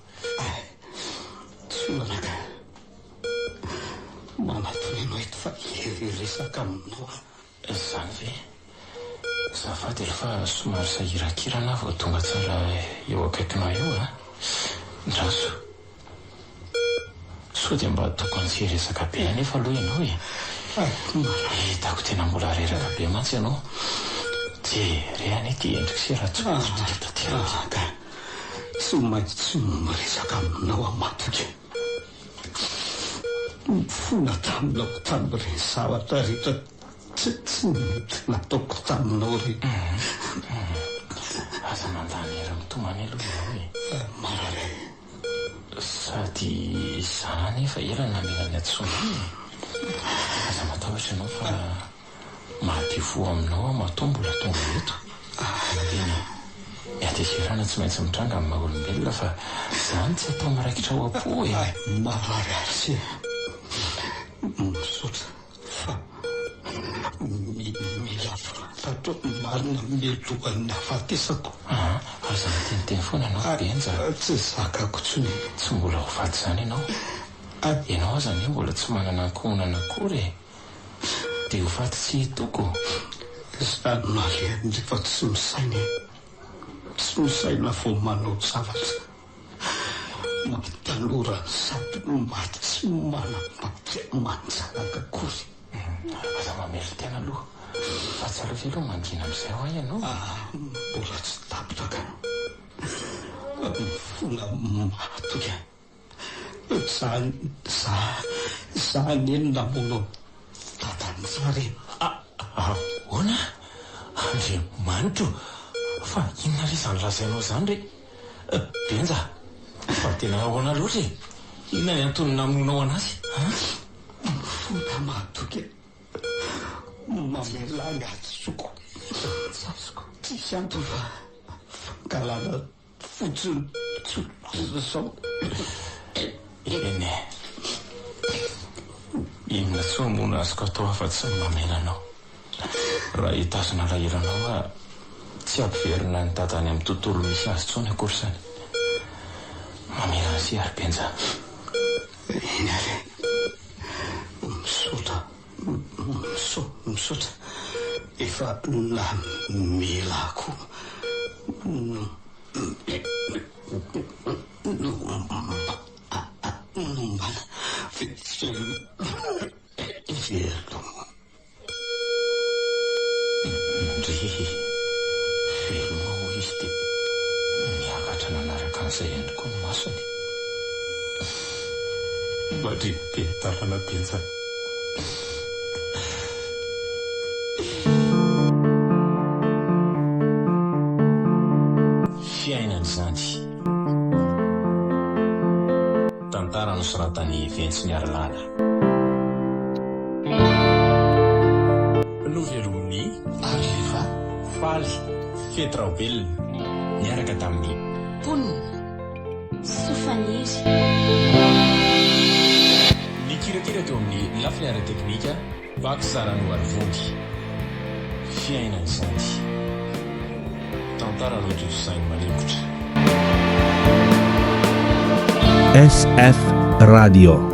Speaker 3: Tsy olana ka. Manatona anao eto fa hiresaka aminao aho.
Speaker 2: Izany ve? Azafady aloha fa somary sahirankirana aho vao tonga tsara eo akaikinao eo a! Ndraso. Sao dia mba tokony tsy hiresaka be anefa aloha ianao e! Hitako tena mbola reraka be mantsy ianao. Jereo anie ity endrik'i se raha tsy potika tanteraka.
Speaker 3: Ka tsy maintsy miresaka aminao aho matoky. Nifona taminao tamin'ireny zavatra rehetra tsy tsy nety nataoko taminao ireny.
Speaker 2: Aza mandany hery mitomany aloha ianao e.
Speaker 3: Marary.
Speaker 2: Sady izaho anefa ela namela ny hadisoanao e. Aza matahotra ianao fa mahadio fo aminao aho matoa mbola tonga eto. Eny e, ny hatezerana tsy maintsy mitranga amin'ny maha olombelona fa izany tsy atao miraikitra ao am-po e.
Speaker 3: Marary ary se. Misaotra fa mila fantatro ny marina mialohan'ny hahafatesako.
Speaker 2: Aa, aza miteniteny foana ianao ry Benja.
Speaker 3: Tsy zakako intsony.
Speaker 2: Tsy mbola ho faty izany ianao. Ianao aza anie mbola tsy manana ankohonana akory e. Dia ho faty tsy hitoko.
Speaker 3: Izany no alehany rehefa tsy misaina e. Tsy misaina vao manao zavatra. Maha-tanora sady maty tsy manam-bady aman-janaka akory.
Speaker 2: Aza mamelon-tena aloha fa tsy aleo ve aloha mangina amin'izay hoa ianao e?
Speaker 3: Mbola tsy tapitra ka. Mifona matoky aho. Za, za, za anie no namono an'i dadan'i Tsara e.
Speaker 2: Ahoana? Andriamanitro! Fa inona re izany lazainao izany re? Benja, fa tena ahoana loatra e? Inona ny antony namonoanao an'azy an?
Speaker 3: Mifona matoky e. Mamelà ny hadisoako.
Speaker 2: Tsy azoko.
Speaker 3: Tsisy antony fa fankahalana fotsiny tsotra izao.
Speaker 2: Eny e. Inona intsony moa no azoko atao afa-tsy ny mamela anao. Raha hitazona alahelo anao aho, tsy hampiverina an'i Dada any amin'ny tontolo misy azy intsony akory izany. Mamela an'i Ry Benja.
Speaker 3: Eny ary e. Misaotra, misaotra. Efa namela ahy koa no no mba veloma.
Speaker 2: Ndry! Veloma hoy izy dia niakatra nanaraka an'izay ihany koa ny masony. Mandria be adalana Benja. Fiainana izany. Tantara nosoratan'i Ventsiniarilala. Novelomin'i Arliva Faly Fety Raobelina niaraka tamin'i.
Speaker 6: Mponina. Soa Faniry.
Speaker 2: Nikirakira teo amin'ny lafiny ara-teknika Bax Ranoarivony. Fiainana izany. Tantara notontosain'i Maningotra.
Speaker 1: SF Radio.